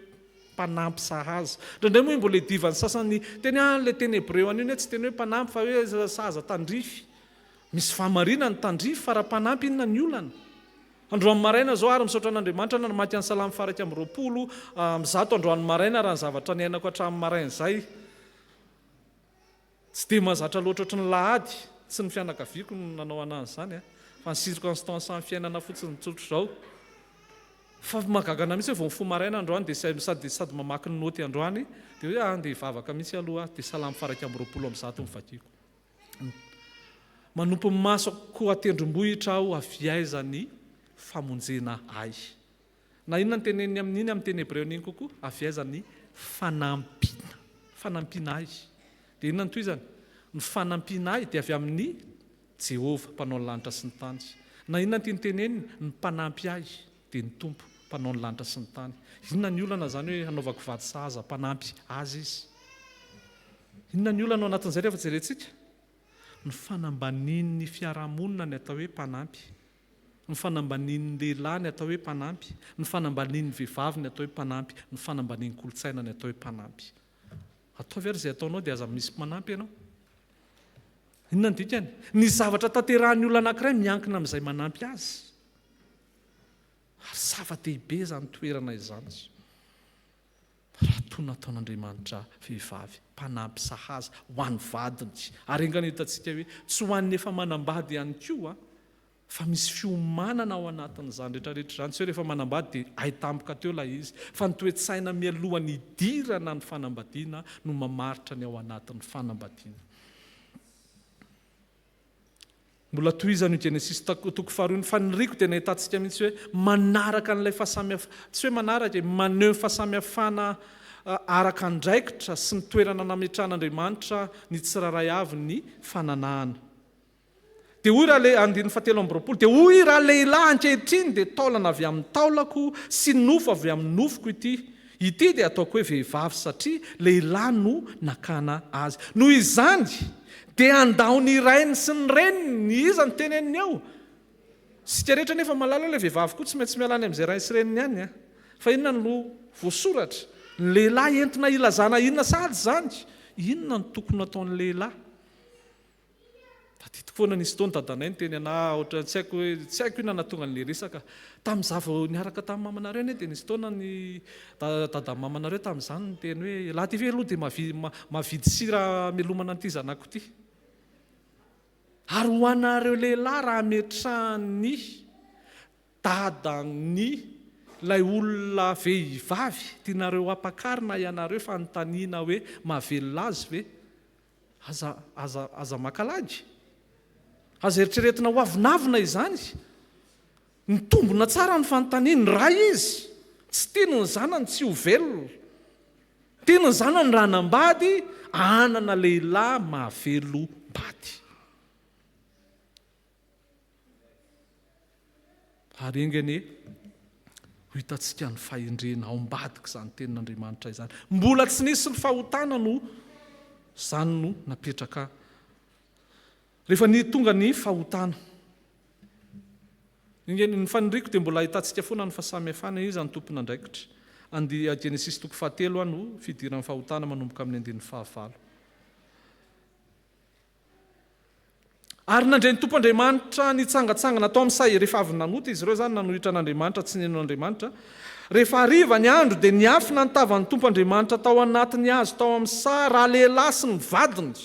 [SPEAKER 1] mpanampy sahaza. Indraindray moa mbola idivan'ny sasany teny ah ilay teny hebreo an'io anie tsy teny hoe mpanampy fa hoe sahaza tandrify. Misy fahamarinany tandrify fa raha mpanampy inona ny olana? Androany maraina izao ary misaotra an'Andriamanitra namaky ny Salamo faha 121 androany maraina raha ny zavatra niainako hatramin'ny maraina izay. Tsy dia mahazatra loatra ohatry ny lahady, tsy ny fianakaviako no nanao anah an'izany an, fa ny circonstance amin'ny fiainana fotsiny tsotra izao. Fa mahagaga anah mihitsy hoe vao mifoha maraina androany dia sady sady mamaky ny naoty androany dia hoe ah andeha hivavaka mihitsy aloha aho dia salamo faha 121 no vakiako. Manompo ny masoko an-tendrombohitra aho avy aiza ny famonjena ahy. Na inona no teneniny amin'iny amin'ny teny hebreo an'iny kokoa, avy aiza ny fanampiana? Fanampiana ahy. Dia inona no tohizany? Ny fanampiana ahy dia avy amin'i Jehovah, Mpanao ny lanitra sy ny tany. Na inona no tiany tenenina? Ny mpanampy ahy dia ny Tompo, Mpanao ny lanitra sy ny tany. Inona ny olana izany hoe hanaovako vady sahaza mpanampy azy izy? Inona ny olana ao anatin'izay rehefa jerentsika? Ny fanambanian'ny fiarahamonina ny atao hoe mpanampy. Ny fanambanian'ny lehilahy ny atao hoe mpanampy, ny fanambanian'ny vehivavy ny atao hoe mpanampy, ny fanambanian'ny kolontsaina ny atao hoe mpanampy. Ataovy ary izay ataonao dia aza misy mpanampy ianao. Inona ny dikany? Ny zavatra tanterahin'ny olona anankiray miankina amin'izay manampy azy. Ary zava-dehibe izany toerana izany. Raha toa nataon'Andriamanitra vehivavy mpanampy sahaza ho an'ny vadiny. Ary enga anie hitantsika hoe tsy ho an'ny efa manambady ihany koa fa misy fiomanana ao anatin'izany rehetra rehetra izany. Tsy hoe rehefa manambady dia hay tampoka teo ilay izy fa ny toe-tsaina mialohan'ny hidirana ny fanambadiana no mamaritra ny ao anatin'ny fanambadiana. Mbola tohizana io Genesisy toko faharoa io. Ny faniriako dia ny ahitantsika mihitsy hoe manaraka an'ilay fahasamihaf-, tsy hoe manaraka e, maneho ny fahasamihafana araka andraikitra sy ny toerana nametrahan'Andriamanitra ny tsirairay avy ny fananahana. Dia hoy rale-, andininy fahatelo amby 20, dia hoy ralehilahy, ankehitriny dia taolana avy amin'ny taolako sy nofo avy amin'ny nofoko ity. Ity dia ataoko hoe vehivavy satria lehilahy no nakana azy. Noho izany dia handao ny rainy sy ny reniny. Iza no teneniny eo? Isika rehetra anefa mahalala hoe ilay vehivavy koa tsy maintsy miala any amin'izay rainy sy reniny any an! Fa inona no voasoratra? Ny lehilahy entina hilazana inona sahady izany? Inona no tokony hataon'ny lehilahy? Tadidiko foana nisy fotoana dadanay niteny anah ohatran'ny tsy haiko hoe tsy haiko inona nahatonga an'ilay resaka. Tamin'izaho vao niaraka tamin'ny mamanareo anie dia nisy fotoana ny dadan'ny mamanareo tamin'izany niteny hoe ialahy ity ve aloha dia mahavidy sira hamelomana an'ity zanako ity. Ary ho anareo lehilahy raha ametrahan'ny dadan'ny ilay olona vehivavy tianareo hampakarina ianareo fanontaniana hoe mahavelona azy ve? Aza, aza, aza maka lagy. Aza eritreretina ho avonavona izany. Mitombina tsara ny fanontaniany. Ray izy. Tsy tiany ny zanany tsy ho velona. Tiany ny zanany raha hanambady, hanana lehilahy mahavelom-bady. Ary enga anie ho hitantsika ny fahendrena ao ambadik'izany tenin'Andriamanitra izany. Mbola tsy nisy ny fahotana no izany no napetraka rehefa ny tonga ny fahotana. Enga anie ny faniriako dia mbola ahitantsika foana ny fahasamihafana iza no tompon'andraikitra. Andia Genesisy toko fahatelo no fidiran'ny fahotana manomboka amin'ny andininy fahavalo. Ary nandre ny Tompo Andriamanitra nitsangantsangana tao amin'ny saha rehefa avy nanota izy ireo, izany nanohitra an'Andriamanitra, tsy nino an'Andriamanitra. Rehefa hariva ny andro, dia niafina ny tavan'ny Tompo Andriamanitra tao anatin'ny hazo tao amin'ny saha ralehilahy sy ny vadiny.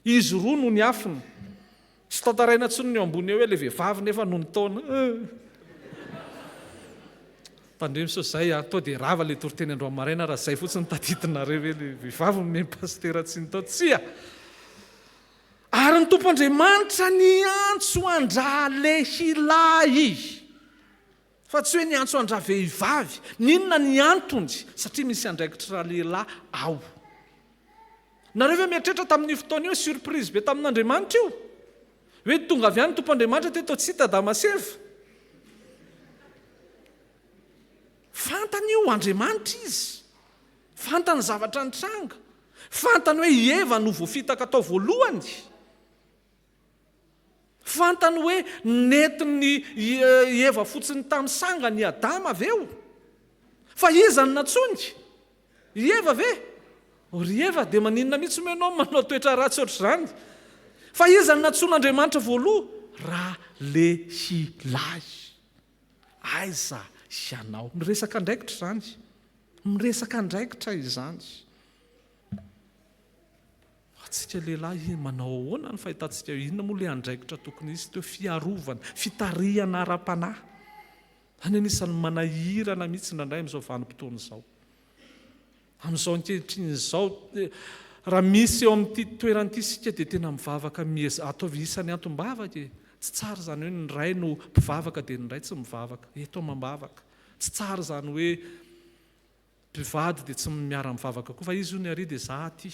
[SPEAKER 1] Izy roa no niafina. Tsy tantaraina intsony ny eo ambony eo hoe ilay vehivavy nefa no nitaona. Tandremo sao izay a, toa dia rava ilay toriteny androany maraina raha izay fotsiny no tadidinareo hoe ilay vehivavy nomen'i pasitera tsiny tao. Tsia! Ary ny Tompo Andriamanitra niantso an-dralehilahy, fa tsy hoe niantso an-dravehivavy. N'inona ny antony? Satria misy andraikitry ralehilahy ao. Nareo ve mieritreritra tamin'io fotoana io hoe surprise be tamin'Andriamanitra io? Hoe tonga avy any Tompo Andriamanitra teto tsy hita Adama sy Eva? Fantany io, Andriamanitra izy. Fantany ny zavatra nitranga. Fantany hoe i Eva no voafitaka tao voalohany. Fantany hoe nentin'i Eva fotsiny tamin'ny sangany i Adama avy eo. Fa iza no nantsoiny? I Eva ve? O ry Eva, dia maninona mihitsy moa ianao manao toetra ratsy ohatr'izany? Fa iza no nantsoin'Andriamanitra voaloha? Ralehilahy. Aiza ianao? Miresaka andraikitra izany. Miresaka andraikitra izany. Antsika lehilahy, manao ahoana ny fahitantsika io? Inona moa ilay andraikitra tokony hisy teo? Fiarovana, fitarihana ara-panahy. Izany anisan'ny manahirana mihitsy indraindray amin'izao vanim-potoana izao. Amin'izao ankehitriny izao, raha misy eo amin'ity toerana ity isika dia tena mivavaka mieza, ataovy isan'ny antom-bavaka e. Tsy tsara izany hoe ny iray no mpivavaka dia ny iray tsy mivavaka. Eto amam-bavaka. Tsy tsara izany hoe mpivady dia tsy miara-mivavaka koa fa izy hono ary dia za aty.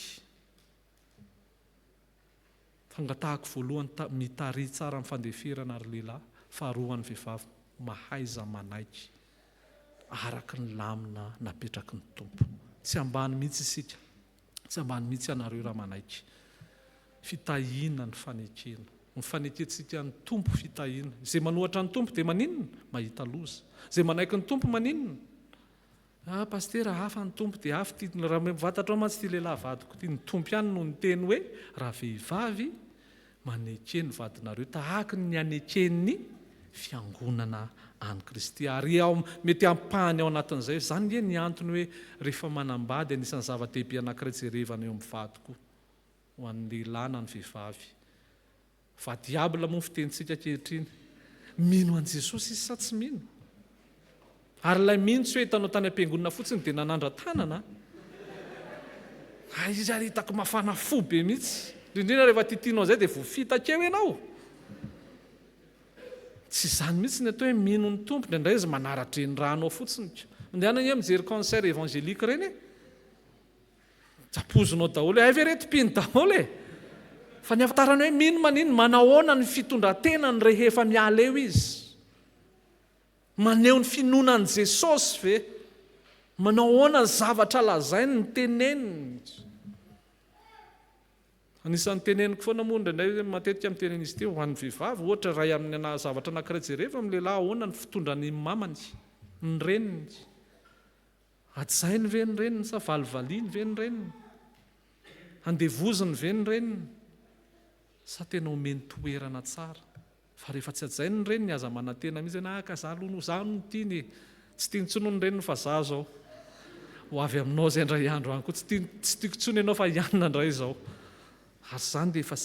[SPEAKER 1] Fangatahako voalohany mitarihy tsara amin'ny fandeferana ry lehilahy, faharoa ho an'ny vehivavy mahaiza manaiky araka ny lamina napetraky ny Tompo. Tsy ambany mihitsy isika, tsy ambany mihitsy ianareo raha manaiky. Fitahiana ny fanekena. Ny fanekentsika ny Tompo fitahiana. Izay manohatra ny Tompo dia maninona? Mahita loza. Izay manaiky ny Tompo maninona? Ah Pasitera hafa ny Tompo dia hafa ity, raha fantatrao mantsy ity lehilahy vadiko ity, ny Tompo ihany no niteny hoe raha vehivavy maneke ny vadinareo tahaka ny aneken'ny fiangonana an'i Kristy ary ao mety ampahany ao anatin'izay, izany nge ny antony hoe rehefa manambady anisan'ny zava-dehibe anankiray jerevana eo amin'ny vady koa ho an'ny lehilahy na ny vehivavy. Va diable moa ny fitenintsika ankehitriny. Mino an'i Jesosy izy sa tsy mino? Ary ilay mino tsy hoe hitanao tany am-piangonana fotsiny dia nanandra-tanana. Hay izy ary hitako mafana fo be mihitsy. Indrindra rehefa tiatianao izay dia voafitaka eo ianao. Tsy izany mihitsy ny atao hoe mino ny Tompo. Indraindray izy manara-drenirano ao fotsiny. Mandehana anie mijery concert évangélique ireny e. Japozinao daholo hoe hay ve reto mpino daholo e! Fa ny ahafantarany hoe mino manino, manahoana ny fitondran-tenany rehefa miala eo izy? Maneho ny finoana an'i Jesosy ve? Manao ahoana ny zavatra lazainy, ny teneniny? Anisan'ny teneniko foana moa indraindray matetika miteny an'izy ity ho an'ny vehivavy, ohatra iray amin'ny zavatra anankiray jereva amin'ny lehilahy ahoana ny fitondrany ny mamany, ny reniny. Hajainy ve ny reniny sa valivaliany ve ny reniny? Handevoziny ve ny reniny sa tena omeny toerana tsara? Fa rehefa tsy hajainy ny reniny aza manantena mihitsy hoe ah ka za aloha no za no tiany e! Tsy tiany intsony ny reniny fa za zao. Ho avy aminao zay indray andro any koa tsy tiany tsy tiako intsony ianao fa hianina indray izao. Ary izany dia efa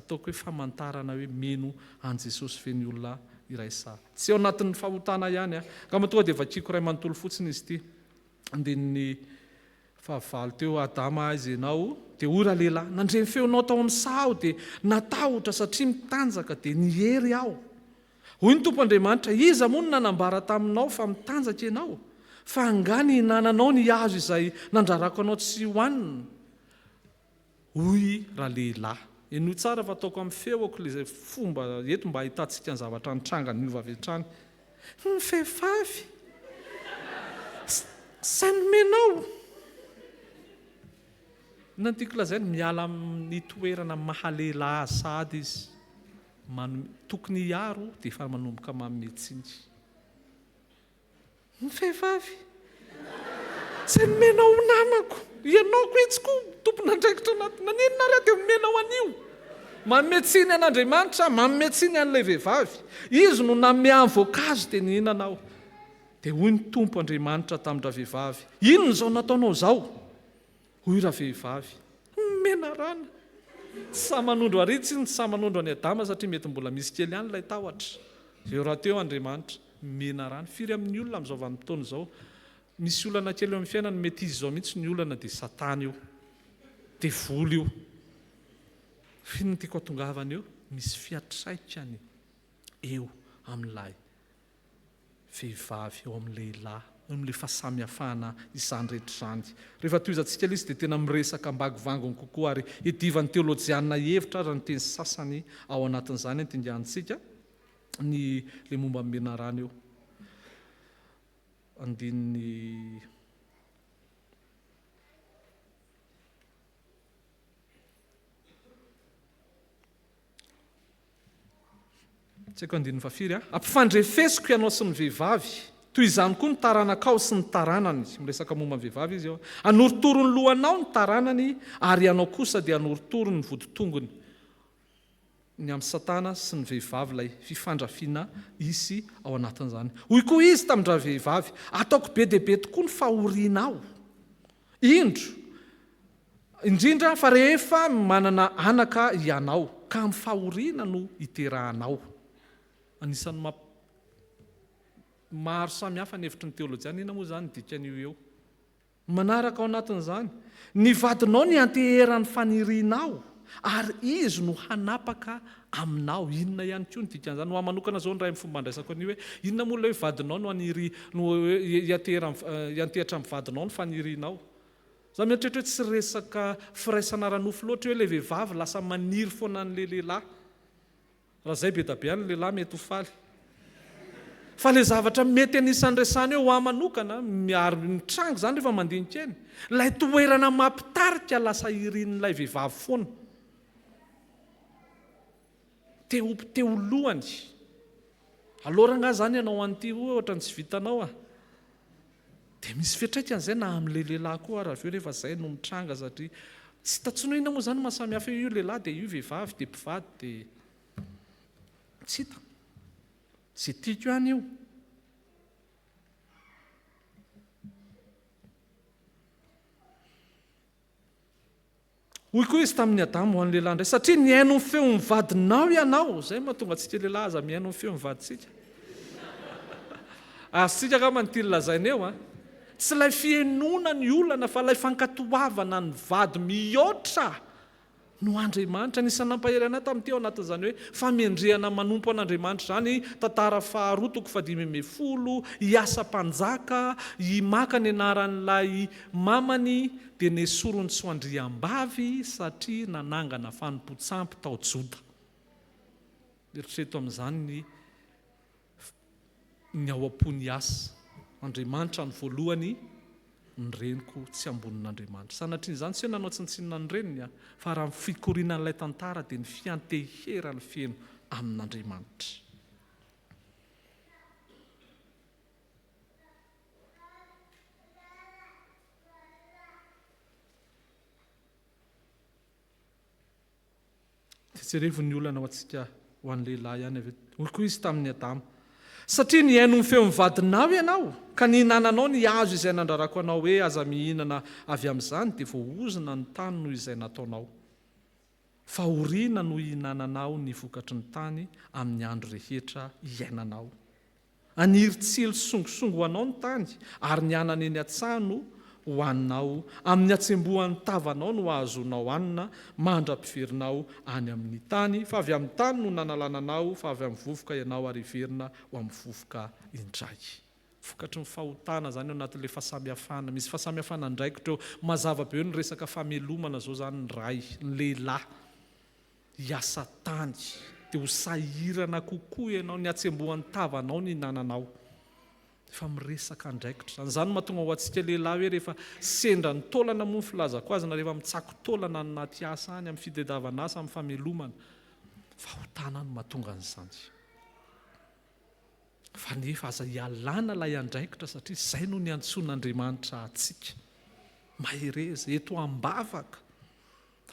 [SPEAKER 1] ataoko hoe famantarana hoe mino an'i Jesosy ve ny olona iray sa tsy. Ao anatin'ny fahotana ihany an. Angamba tonga dia vakiako iray manontolo fotsiny izy ity. Andininy fahavalo teo, Adama aiza ianao? Dia hoy ralehilahy, nandre ny feonao tao amin'ny saha aho dia natahotra satria mitanjaka dia niery aho. Hoy ny Tompo Andriamanitra, Iza moa no nanambara taminao fa mitanjaka ianao? Fa angaha nihinananao ny hazo izay nandrarako anao tsy hohanina? Hoy ralehilahy. Henoy tsara fa ataoko amin'ny feoko ilay fomba eto mba hahitantsika ny zavatra nitranga niova avy hatrany. Ny vehivavy izay nomenao. Inona no tiako lazaina? Miala amin'ny toerana maha lehilahy azy sahady izy. Manome, tokony hiaro dia efa manomboka manome tsiny. Ny vehivavy izay nomenao ho namako, ianao koa etsy koa tompon'andraikitra anaty, naninona ary aho dia nomenao an'io? Manome tsiny an'Andriamanitra, manome tsiny an'ilay vehivavy. Izy no nanome ahy ny voankazo dia nihinana aho. Dia hoy ny Tompo Andriamanitra tamin-dravehivavy, Inona izao nataonao izao? Hoy ravehivavy, Menarana! Tsy sahy manondro àry tsy sahy manondro an'i Adama satria mety mbola misy kely ihany ilay tahotra. Eo rahateo Andriamanitra. Menarana. Firy amin'ny olona amin'izao vanim-potoana izao, misy olana kely eo amin'ny fiainany, mety izy izao mihitsy ny olana dia Satana io. Devoly io. F'inona no tiako hatongavana eo? Misy fiantraikany eo amin'ilay vehivavy, eo amin'ny lehilahy. Amin'ilay fahasamihafana izany rehetra izany. Rehefa tohizantsika ilay izy dia tena miresaka ambangovangony kokoa ary idivan'ny teolojianina hevitra aza ny teny sasany ao anatin'izany antingantsika ny ilay momba ny menarana eo. Andininy. Tsy haiko andininy fahafiry a. Ampifandrefesiko ianao sy ny vehivavy, toy izany koa ny taranakao sy ny taranany. Miresaka momba ny vehivavy izy eo. Hanorotoro ny lohanao ny taranany, ary ianao kosa dia hanorotoro ny voditongony. Ny amin'i Satana sy ny vehivavy ilay fifandrafiana hisy ao anatin'izany. Hoy koa izy tamin-dravehivavy, Ataoko be dia be tokoa ny fahorianao. Indro, indrindra fa rehefa manana anaka hianao, ka amin'ny fahoriana no hiterahanao. Anisan'ny mamp maro samihafa ny hevitry ny teolojiana, inona moa izany ny dikan'io eo? Manaraka ao anatin'izany, ny vadinao nianteheran'ny fanirianao, ary izy no hanapaka aminao. Inona ihany koa ny dikan'izany? Ho ahy manokana izao ny iray amin'ny fomba andraisako an'io hoe, inona moa ilay hoe vadinao no haniry, no hiantehera, hiantehatra amin'ny vadinao ny fanirianao? Za mieritreritra hoe tsy resaka firaisana ara-nofo loatra io hoe ilay vehivavy lasa maniry foana an'ilay lehilahy. Raha zay be da be any lehilahy mety ho faly. Fa le zavatra mety anisan'ny resahana eo ho ahy manokana, ary mitranga izany rehefa mandinika eny, ilay toerana mampitarika lasa irin'ilay vehivavy foana. Te ho te ho lohany. Aleo rangahy zany ianao an'ity hoe ohatran'ny tsy vitanao a. Dia misy fiantraikany izay na amin'ilay lehilahy koa ary avy eo rehefa izay no mitranga satria tsy hita intsony hoe inona moa izany no mahasamy hafa io lehilahy dia io vehivavy dia mpivady dia tsy hita. Izay tiako ihany io. Hoy koa izy tamin'i Adama, ho an'ny lehilahy indray, Satria nihaino ny feon'ny vadinao ianao. Izay no mahatonga antsika lehilahy aza mihaino ny feon'ny vadintsika. Azontsika angamba ny tiany lazaina eo an. Tsy ilay fihenoana ny olana fa ilay fankatoavana ny vady mihoatra no Andriamanitra. Anisan'ny nampahery anay tamin'ity ao anatin'izany hoe famendrehana manompo an'Andriamanitra izany, tantara faharoa toko fahadimy ambin'ny folo, hiasa mpanjaka, himaka ny anaran'ilay mamany dia nesoriny tsy ho andriambavy satria nanangana fanompoan-tsampy tao Joda. Eritrereto amin'izany ny ny ao am-pon'i Asa. Andriamanitra no voalohany, ny reniko tsy ambonin'Andriamanitra. Sanatrian'izany tsy hoe nanao tsinontsinona ny reniny aho, fa raha ny fikorianan'ilay tantara dia ny fianteherany feno amin'Andriamanitra. Dia jerevo ny olana ho antsika ho an'ny lehilahy ihany avy eo. Hoy koa izy tamin'i Adama, Satria nihaino ny feon'ny vadinao ianao, ka nihinananao ny hazo izay nandrarako anao hoe aza mihinana avy amin'izany, dia voaozona ny tany noho izay nataonao. Fahoriana no hihinananao ny vokatry ny tany amin'ny andro rehetra iainanao. Haniry tsilo sy songosongo ho anao ny tany, ary ny anana eny an-tsaha no hohaninao. Amin'ny hatsembohan'ny tavanao no hahazoanao hanina, mandra-piverinao any amin'ny tany, fa avy amin'ny tany no nanalana anao, fa avy amin'ny vovoka ianao ary hiverina ho amin'ny vovoka indray. Vokatry ny fahotana izany ao anatin'ilay fahasamihafana. Misy fahasamihafana andraikitra eo. Mazava be eo ny resaka famelomana izao izany ny ray, ny lehilahy. hiasa tany, dia ho sahirana kokoa ianao, ny hatsembohan'ny tavanao ny hinananao. Efa miresaka andraikitra izany. Izany no mahatonga ho antsika lehilahy hoe rehefa sendra ny taolana moa ny filazako azy, na rehefa mitsako taolana any anaty asa any, amin'ny fitadiavana asa, amin'ny famelomana, fahotana no mahatonga an'izany. Fa nefa aza ialana ilay andraikitra satria izay no niantsoan'Andriamanitra antsika. Mahereza, eto am-bavaka.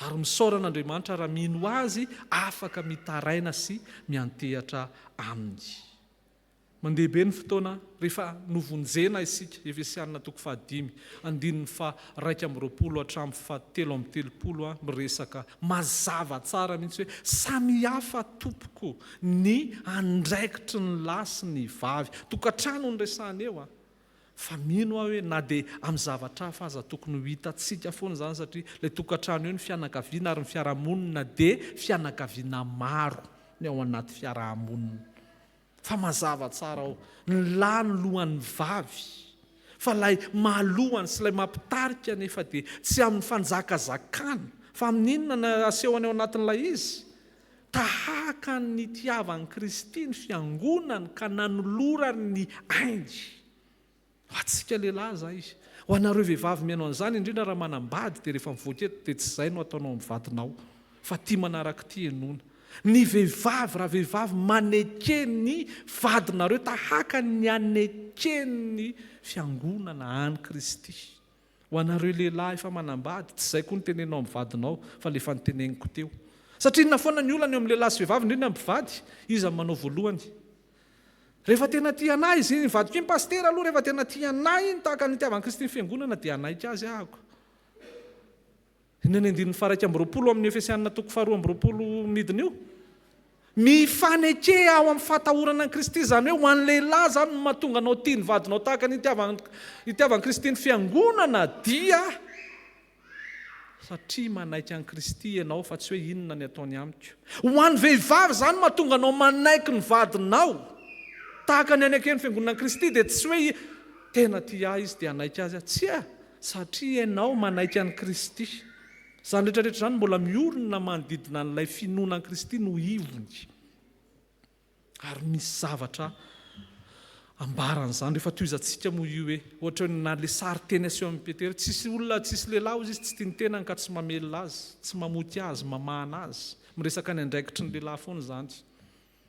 [SPEAKER 1] Ary misaora an'Andriamanitra raha mino Azy afaka mitaraina sy miantehatra Aminy. Mandeha be ny fotoana rehefa novonjena isika, Efesianina toko fahadimy, andininy faha-21 hatramin'ny faha-33 miresaka mazava tsara mihitsy hoe samihafa tompoko ny andraikitry ny lahy sy ny vavy. Tokantrano no resahana eo an! Fa mino aho hoe na dia amin'ny zavatra hafa aza tokony ho hitantsika foana izany satria ilay tokantrano io ny fianakaviana ary ny fiarahamonina dia fianakaviana maro ny ao anaty fiarahamonina. Fa mazava tsara ao, ny lahy no lohan'ny vavy. Fa ilay mahalohany sy ilay mampitarika anefa dia tsy amin'ny fanjakazakana, fa amin'ny inona no asehony ao anatin'ilay izy? Tahaka ny nitiavan'i Kristy ny Fiangonany ka nanolorany ny ainy. Ho antsika lehilahy izay. Ho anareo vehivavy mihaino an'izany, indrindra raha manambady, dia rehefa mivoaka eto dia tsy izay no ataonao amin'ny vadinao, fa ity manaraka ity henoina. Ny vehivavy, raha vehivavy maneke ny vadinareo tahaka ny aneken'ny Fiangonana an'i Kristy. Ho anareo lehilahy efa manambady, tsy izay koa no tenenao amin'ny vadinao fa ilay efa noteneniko teo. Satria inona foana ny olana eo amin'ny lehilahy sy vehivavy, indrindra ny mpivady? Iza no manao voalohany? Rehefa tena tia anah izy iny, vadiko iny pasitera aloha rehefa tena tia anah iny tahaka ny nitiavan'i Kristy ny fiangonana dia hanaiky azy ahako. Inona ny andininy faha 21 amin'ny Efesianina toko faha 22 midina io? Mifaneke ao amin'ny fahatahorana an'i Kristy, izany hoe ho an'ny lehilahy izany no mahatonga anao tia ny vadinao tahaka ny itiavan'i Kristy ny fiangonana dia satria manaiky an'i Kristy ianao fa tsy hoe inona ny ataony amiko. Ho an'ny vehivavy izany no mahatonga anao manaiky ny vadinao tahaka ny aneken'ny fiangonana an'i Kristy dia tsy hoe tena tia ahy izy dia hanaiky azy aho. Tsia! Satria ianao manaiky an'i Kristy. Izany rehetra rehetra izany mbola miorina manodidina an'ilay finoana an'i Kristy no ivony. Ary misy zavatra ambaran'izany. Rehefa tohizantsika moa io hoe, ohatra hoe na ilay sarin-teny aseho amin'i Petera, tsisy olona, tsisy lehilahy hozy izy tsy tia ny tenany ka tsy mamelona azy, tsy mamoky azy, mamahana azy. Miresaka ny andraikitry ny lehilahy foana izany.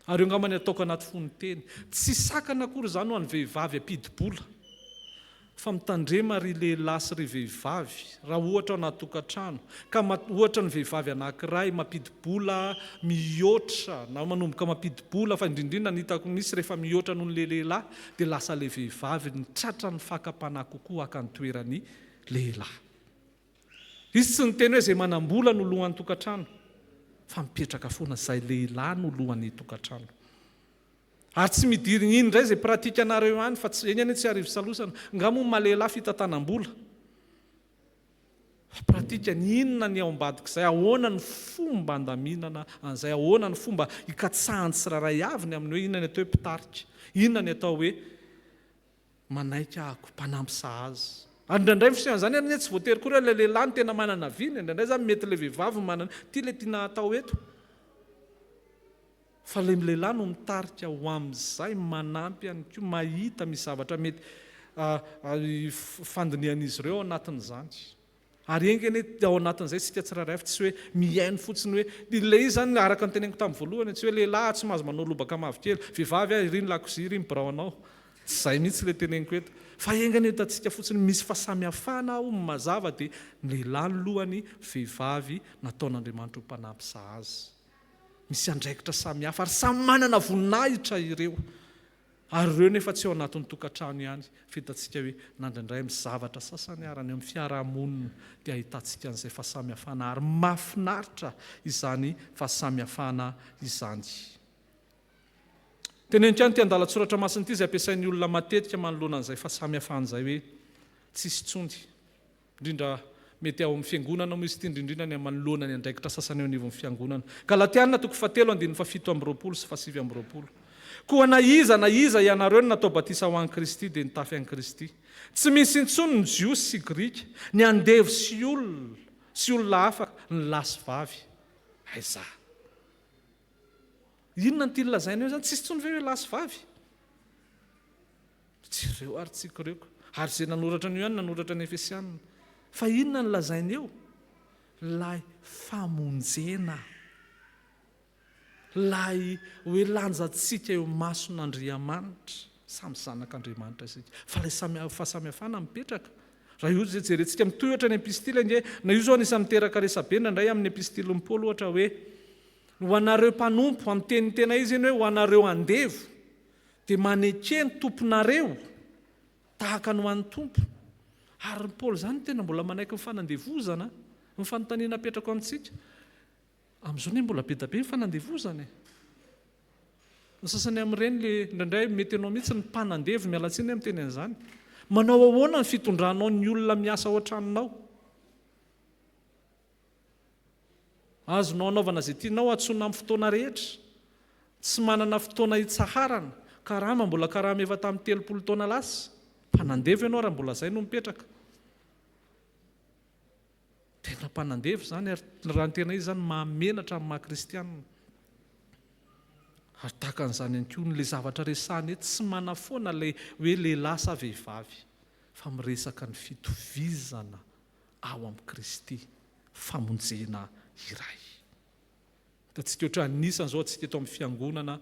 [SPEAKER 1] Ary eo angamba ny ataoko anaty fonon-teny. Tsy sakana akory izany ho an'ny vehivavy hampidi-bola. Fa mitandrema ry lehilahy sy ry vehivavy, raha ohatra ao anaty tokantrano, ka ohatra ny vehivavy anankiray mampidi-bola mihoatra na manomboka mampidi-bola, fa indrindrindra ny hitako misy rehefa mihoatra noho ny lehilahy dia lasa ilay vehivavy ny tratran'ny fakam-panahy kokoa haka ny toeran'ny lehilahy. Izy tsy niteny hoe izay manam-bola no lohan'ny tokantrano, fa mipetraka foana izay lehilahy no lohan'ny tokantrano. Ary tsy midirigny iny indray izay pratique anareo any fa tsy, eny anie tsy arivo salosana, nga moa maha lehilahy fitantanam-bola? Fa pratique ny inona ny ao ambadik'izay, ahoana ny fomba andaminana an'izay, ahoana ny fomba ikatsahan'ny tsirairay avy ny amin'ny hoe inona ny atao hoe mpitarika, inona ny atao hoe Manaiky ahako, mpanampy sahaza. Ary indraindray ny fisehon'izany anie tsy voatery koa hoe ilay lehilahy no tena manana vina e, indraindray izany mety ilay vehivavy no manana, ity ilay tiana hatao eto. Fa ilay lehilahy no mitarika ho amin'izay, manampy ihany koa, mahita misy zavatra mety fandinihan'izy ireo ao anatin'izany. Ary enga anie ao anatin'izay isika tsirairay fa tsy hoe mihaino fotsiny hoe, ilay izy izany araka ny teneniko tamin'ny voalohany, tsy hoe lehilahy tsy mahazo manao lobaka mavokely, vehivavy ah iry ny lakozia, iry ny birao anao. Tsy izay mihitsy ilay teneniko eto. Fa enga anie hitantsika fotsiny misy fahasamihafana ao mazava dia ny lehilahy ny lohany, vehivavy nataon'Andriamanitra ho mpanampy sahaza. Misy andraikitra samihafa ary samy manana voninahitra ireo. Ary ireo nefa tsy ao anatin'ny tokantrano ihany fa hitantsika hoe na indraindray amin'ny zavatra sasany ary any amin'ny fiarahamonina dia ahitantsika an'izay fahasamihafana ary mahafinaritra izany fahasamihafana izany. Teneniko ihany ity andalan-tsoratra masina ity izay ampiasain'ny olona matetika manoloana an'izay fahasamihafana izay hoe tsisy intsony. Indrindra mety ao amin'ny fiangonana moa izy ity, indrindrindra ny manoloana ny andraikitra sasany eo anivon'ny fiangonana. Galatiana toko fahatelo andininy fahafito amby roapolo sy fahasivy amby roapolo. Koa na iza na iza ianareo no natao batisa ho an'i Kristy dia nitafy an'i Kristy. Tsy misy intsony ny Jiosy sy Grika, ny andevo sy olona sy olona afaka, ny lahy sy vavy. Aiza? Inona no tiany lazaina eo izany? Tsisy intsony ve hoe lahy sy vavy? Jereo ary tsy kireko. Ary izay nanoratra an'io ihany nanoratra ny Efesianina. Fa inona no lazainy eo? Ilay famonjena. Ilay hoe lanjantsika eo imason'Andriamanitra. Samy zanak'Andriamanitra isika. Fa ilay samy fahasamihafana mipetraka. Raha io izay jerentsika mitohy ohatra ny epistily ange, na io izao anisan'ny miteraka resabe indraindray amin'ny epistilin'i Paoly ohatra hoe ho anareo mpanompo, amin'ny tenin'ny tena izy iny hoe ho anareo andevo. Dia maneke ny tomponareo tahaka ny ho an'ny Tompo. Ary ry Paoly izany tena mbola manaiky ny fanandevozana? Ny fanontaniana apetrako amintsika, amin'izao anie mbola be dia be ny fanandevozana e! Ny sasany amin'ireny le indraindray mety ianao mihitsy ny mpanandevo, miala tsiny aho miteny an'izany. Manao ahoana ny fitondranao ny olona miasa ao an-tranonao? Azonao anaovana izay tianao antsoina amin'ny fotoana rehetra. Tsy manana fotoana hitsaharana. Karama mbola karama efa tamin'ny 30 taona lasa. Mpanandevo ianao raha mbola izay no mipetraka. Tena mpanandevo izany ary raha ny tena izy izany mahamenatra amin'ny maha kristianina. Ary tahaka an'izany ihany koa ilay zavatra resahina eto tsy manafoana ilay hoe lehilahy sa vehivavy fa miresaka ny fitovizana ao amin'i Kristy, famonjena iray. Hitantsika ohatra anisan'izao izao antsika eto amin'ny fiangonana,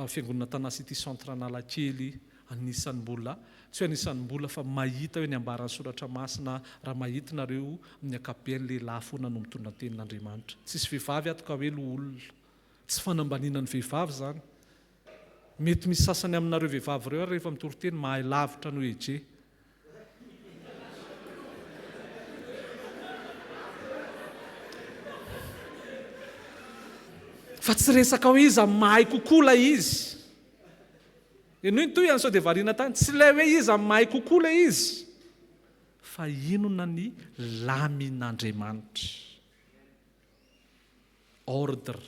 [SPEAKER 1] fiangonana Tana City Centre Analakely, anisan'ny mbola, tsy hoe anisan'ny mbola fa mahita hoe ny ambaran'ny soratra masina, raha mahita nareo amin'ny ankapobeny lehilahy foana no mitondra ny tenin'Andriamanitra. Tsisy vehivavy ato ka hoe loholona. Tsy fanambaniana ny vehivavy izany. Mety misy sasany aminareo vehivavy ireo ary rehefa mitory teny mahay lavitra noho Eje. Fa tsy resaka hoe iza mahay kokoa ilay izy. Henoy ny tohiny sao dia variana tany. Tsy ilay hoe iza mahay kokoa ilay izy, fa inona ny lamin'Andriamanitra. Ordre.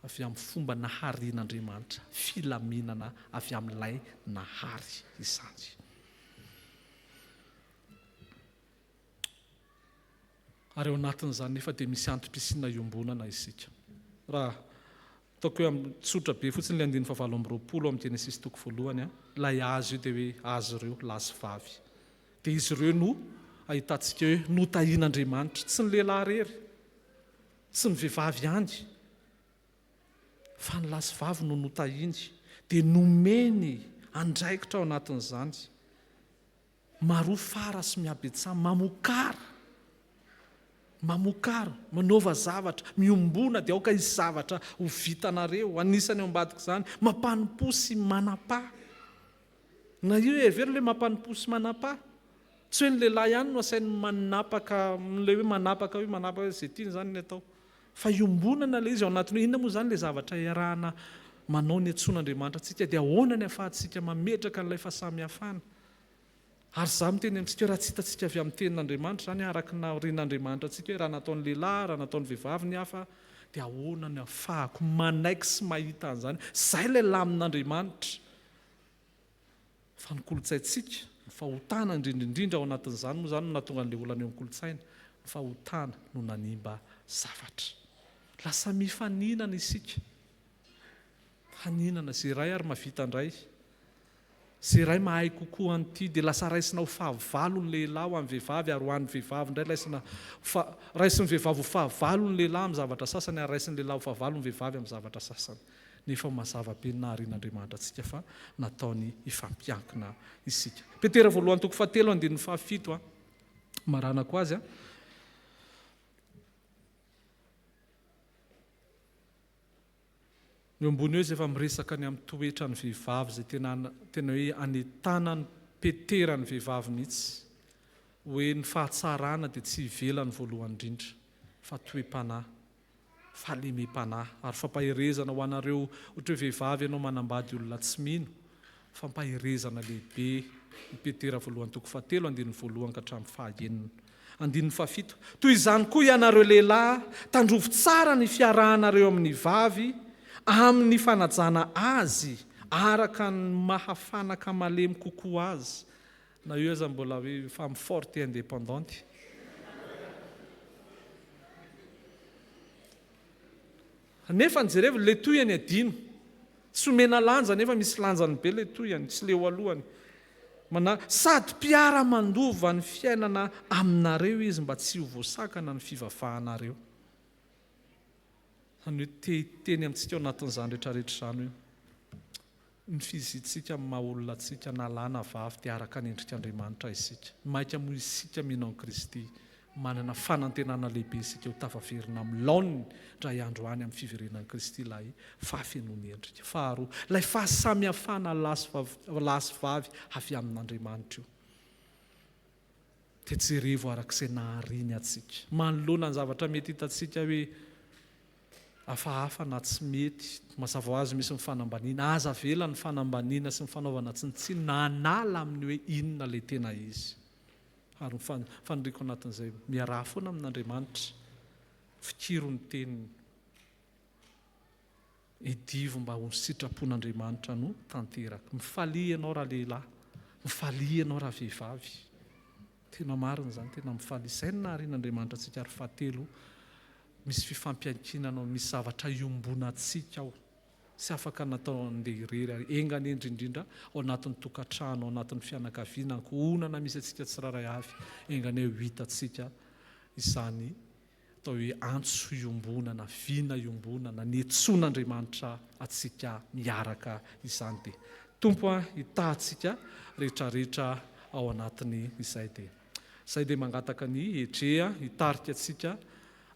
[SPEAKER 1] Avy amin'ny fomba naharian'Andriamanitra, filaminana avy amin'ilay nahary izany. Ary ao anatin'izany nefa dia misy antom-pisiana iombonana isika. Raha ataoko hoe amin'ny tsotra be fotsiny ilay andininy fahavalo amby 20 amin'ny Genesisy toko voalohany, ilay azy io dia hoe azy ireo, lahy sy vavy. Dia izy ireo no ahitantsika hoe notahian'Andriamanitra, tsy ny lehilahy irery. Tsy ny vehivavy ihany fa ny lahy sy vavy no notahiny dia nomeny andraikitra ao anatin'izany. Maroa fara sy mihabetsaha, mamokara, mamokara, manaova zavatra, miombona dia aoka hisy zavatra ho vitanareo, anisany ao ambadik'izany, mampanompoa sy manapaha. Na io hevero ilay mampanompo sy manapaha. Tsy hoe ny lehilahy ihany no asainy manapaka, ilay hoe manapaka hoe manapaka izay tiany izany ny atao. Fa iombonana ilay izy ao anatin'ny hoe inona moa izany ilay zavatra iarahana manao ny antsoin'Andriamanitra antsika dia ahoana ny ahafahantsika mametraka an'ilay fahasamihafana. Ary izaho miteny amintsika hoe raha tsy hitantsika avy amin'ny tenin'Andriamanitra izany araka ny nahorian'Andriamanitra antsika hoe raha nataon'ny lehilahy, raha nataon'ny vehivavy ny hafa dia ahoana ny ahafahako manaiky sy mahita an'izany. Izay ilay lamin'Andriamanitra. Fa ny kolontsaintsika, ny fahotana indrindra indrindra ao anatin'izany moa izany no nahatonga an'ilay olana eo amin'ny kolontsaina, ny fahotana no nanimba zavatra. Lasa mifaninana isika. Mifaninana, izay iray ary mahavita indray, izay iray mahay kokoa an'ity dia lasa raisina ho fahavalo ny lehilahy ho an'ny vehivavy ary ho an'ny vehivavy indray raisina fa raisin'ny vehivavy ho fahavalo ny lehilahy amin'ny zavatra sasany ary raisin'ny lehilahy ho fahavalo ny vehivavy amin'ny zavatra sasany. Nefa mazava be ny naharian'Andriamanitra antsika fa nataony hifampiankina isika. Petera voalohany toko fahatelo andininy fahafito a. Maranako azy a. Eo ambony eo izy efa miresaka ny amin'ny toetran'ny vehivavy izay tena tena hoe anentanan'i Petera ny vehivavy mihitsy hoe ny fahatsarana dia tsy ivelany voalohany indrindra fa toe-panahy. fahalemem-panahy ary fampaherezana ho anareo ohatra hoe vehivavy ianao manambady olona tsy mino, fampaherezana lehibe i Petera voalohany toko fahatelo andininy voalohany ka hatramin'ny fahaenina. Andininy fahafito, Toy izany koa ianareo lehilahy, tandrovy tsara ny fiarahanareo amin'ny vavy amin'ny fanajana azy araka ny maha fanaka malemy kokoa azy, Na io aza mbola hoe femme forte et indépendante. Nefa ny jerevo le tohiny adino. Tsy omena lanja nefa misy lanjany be le tohiny, tsy le eo alohany. Mana sady mpiara mandova ny fiainana aminareo izy mba tsy ho voasakana ny fivavahanareo. Izany hoe te hiteny amintsika ao anatin'izany rehetrarehetra izany hoe Ny fiziantsika amin'ny maha olona antsika na lahy na vavy dia araka ny endrik'Andriamanitra isika. Mainka moa isika mino an'i Kristy, manana fanantenana lehibe isika ho tafaverina amin'ny laoniny indray andro any amin'ny fiverenan'i Kristy ilay fahafenoan'ny endrika. Faharoa, ilay fahasamihafana lahy sy vavy avy amin'Andriamanitra io. Dia jerevo araka izay nahariany antsika. Manoloana ny zavatra mety hitantsika hoe hafahafa na tsy mety, mazava ho azy misy ny fanambaniana. Aza avela ny fanambaniana sy ny fanaovana tsinontsinona hanala amin'ny hoe inona ilay tena izy. Ary ny faniriako anatin'izay, miaraha foana amin'Andriamanitra, fikiro ny teniny. Didivo mba ho ny sitrapon'Andriamanitra no tanteraka. Mifalia ianao ralehilahy, mifalia ianao ravehivavy. Tena marina izany, tena mifalia. Izay no naharian'Andriamanitra antsika ary fahatelo, misy fifampiankinana ao, misy zavatra iombonantsika ao. Tsy afaka natao handeha irery ary enga anie indrindrindra ao anatin'ny tokantrano, ao anatin'ny fianakaviana, ankohonana misy antsika tsirairay avy, enga anie ho hitantsika izany atao hoe antso iombonana, vina iombonana, niantsoan'Andriamanitra antsika miaraka izany dia Tompo a hitaha antsika rehetrarehetra ao anatiny izay dia izay dia mangataka ny Edrea hitarika antsika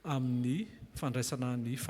[SPEAKER 1] amin'ny fandraisana ny.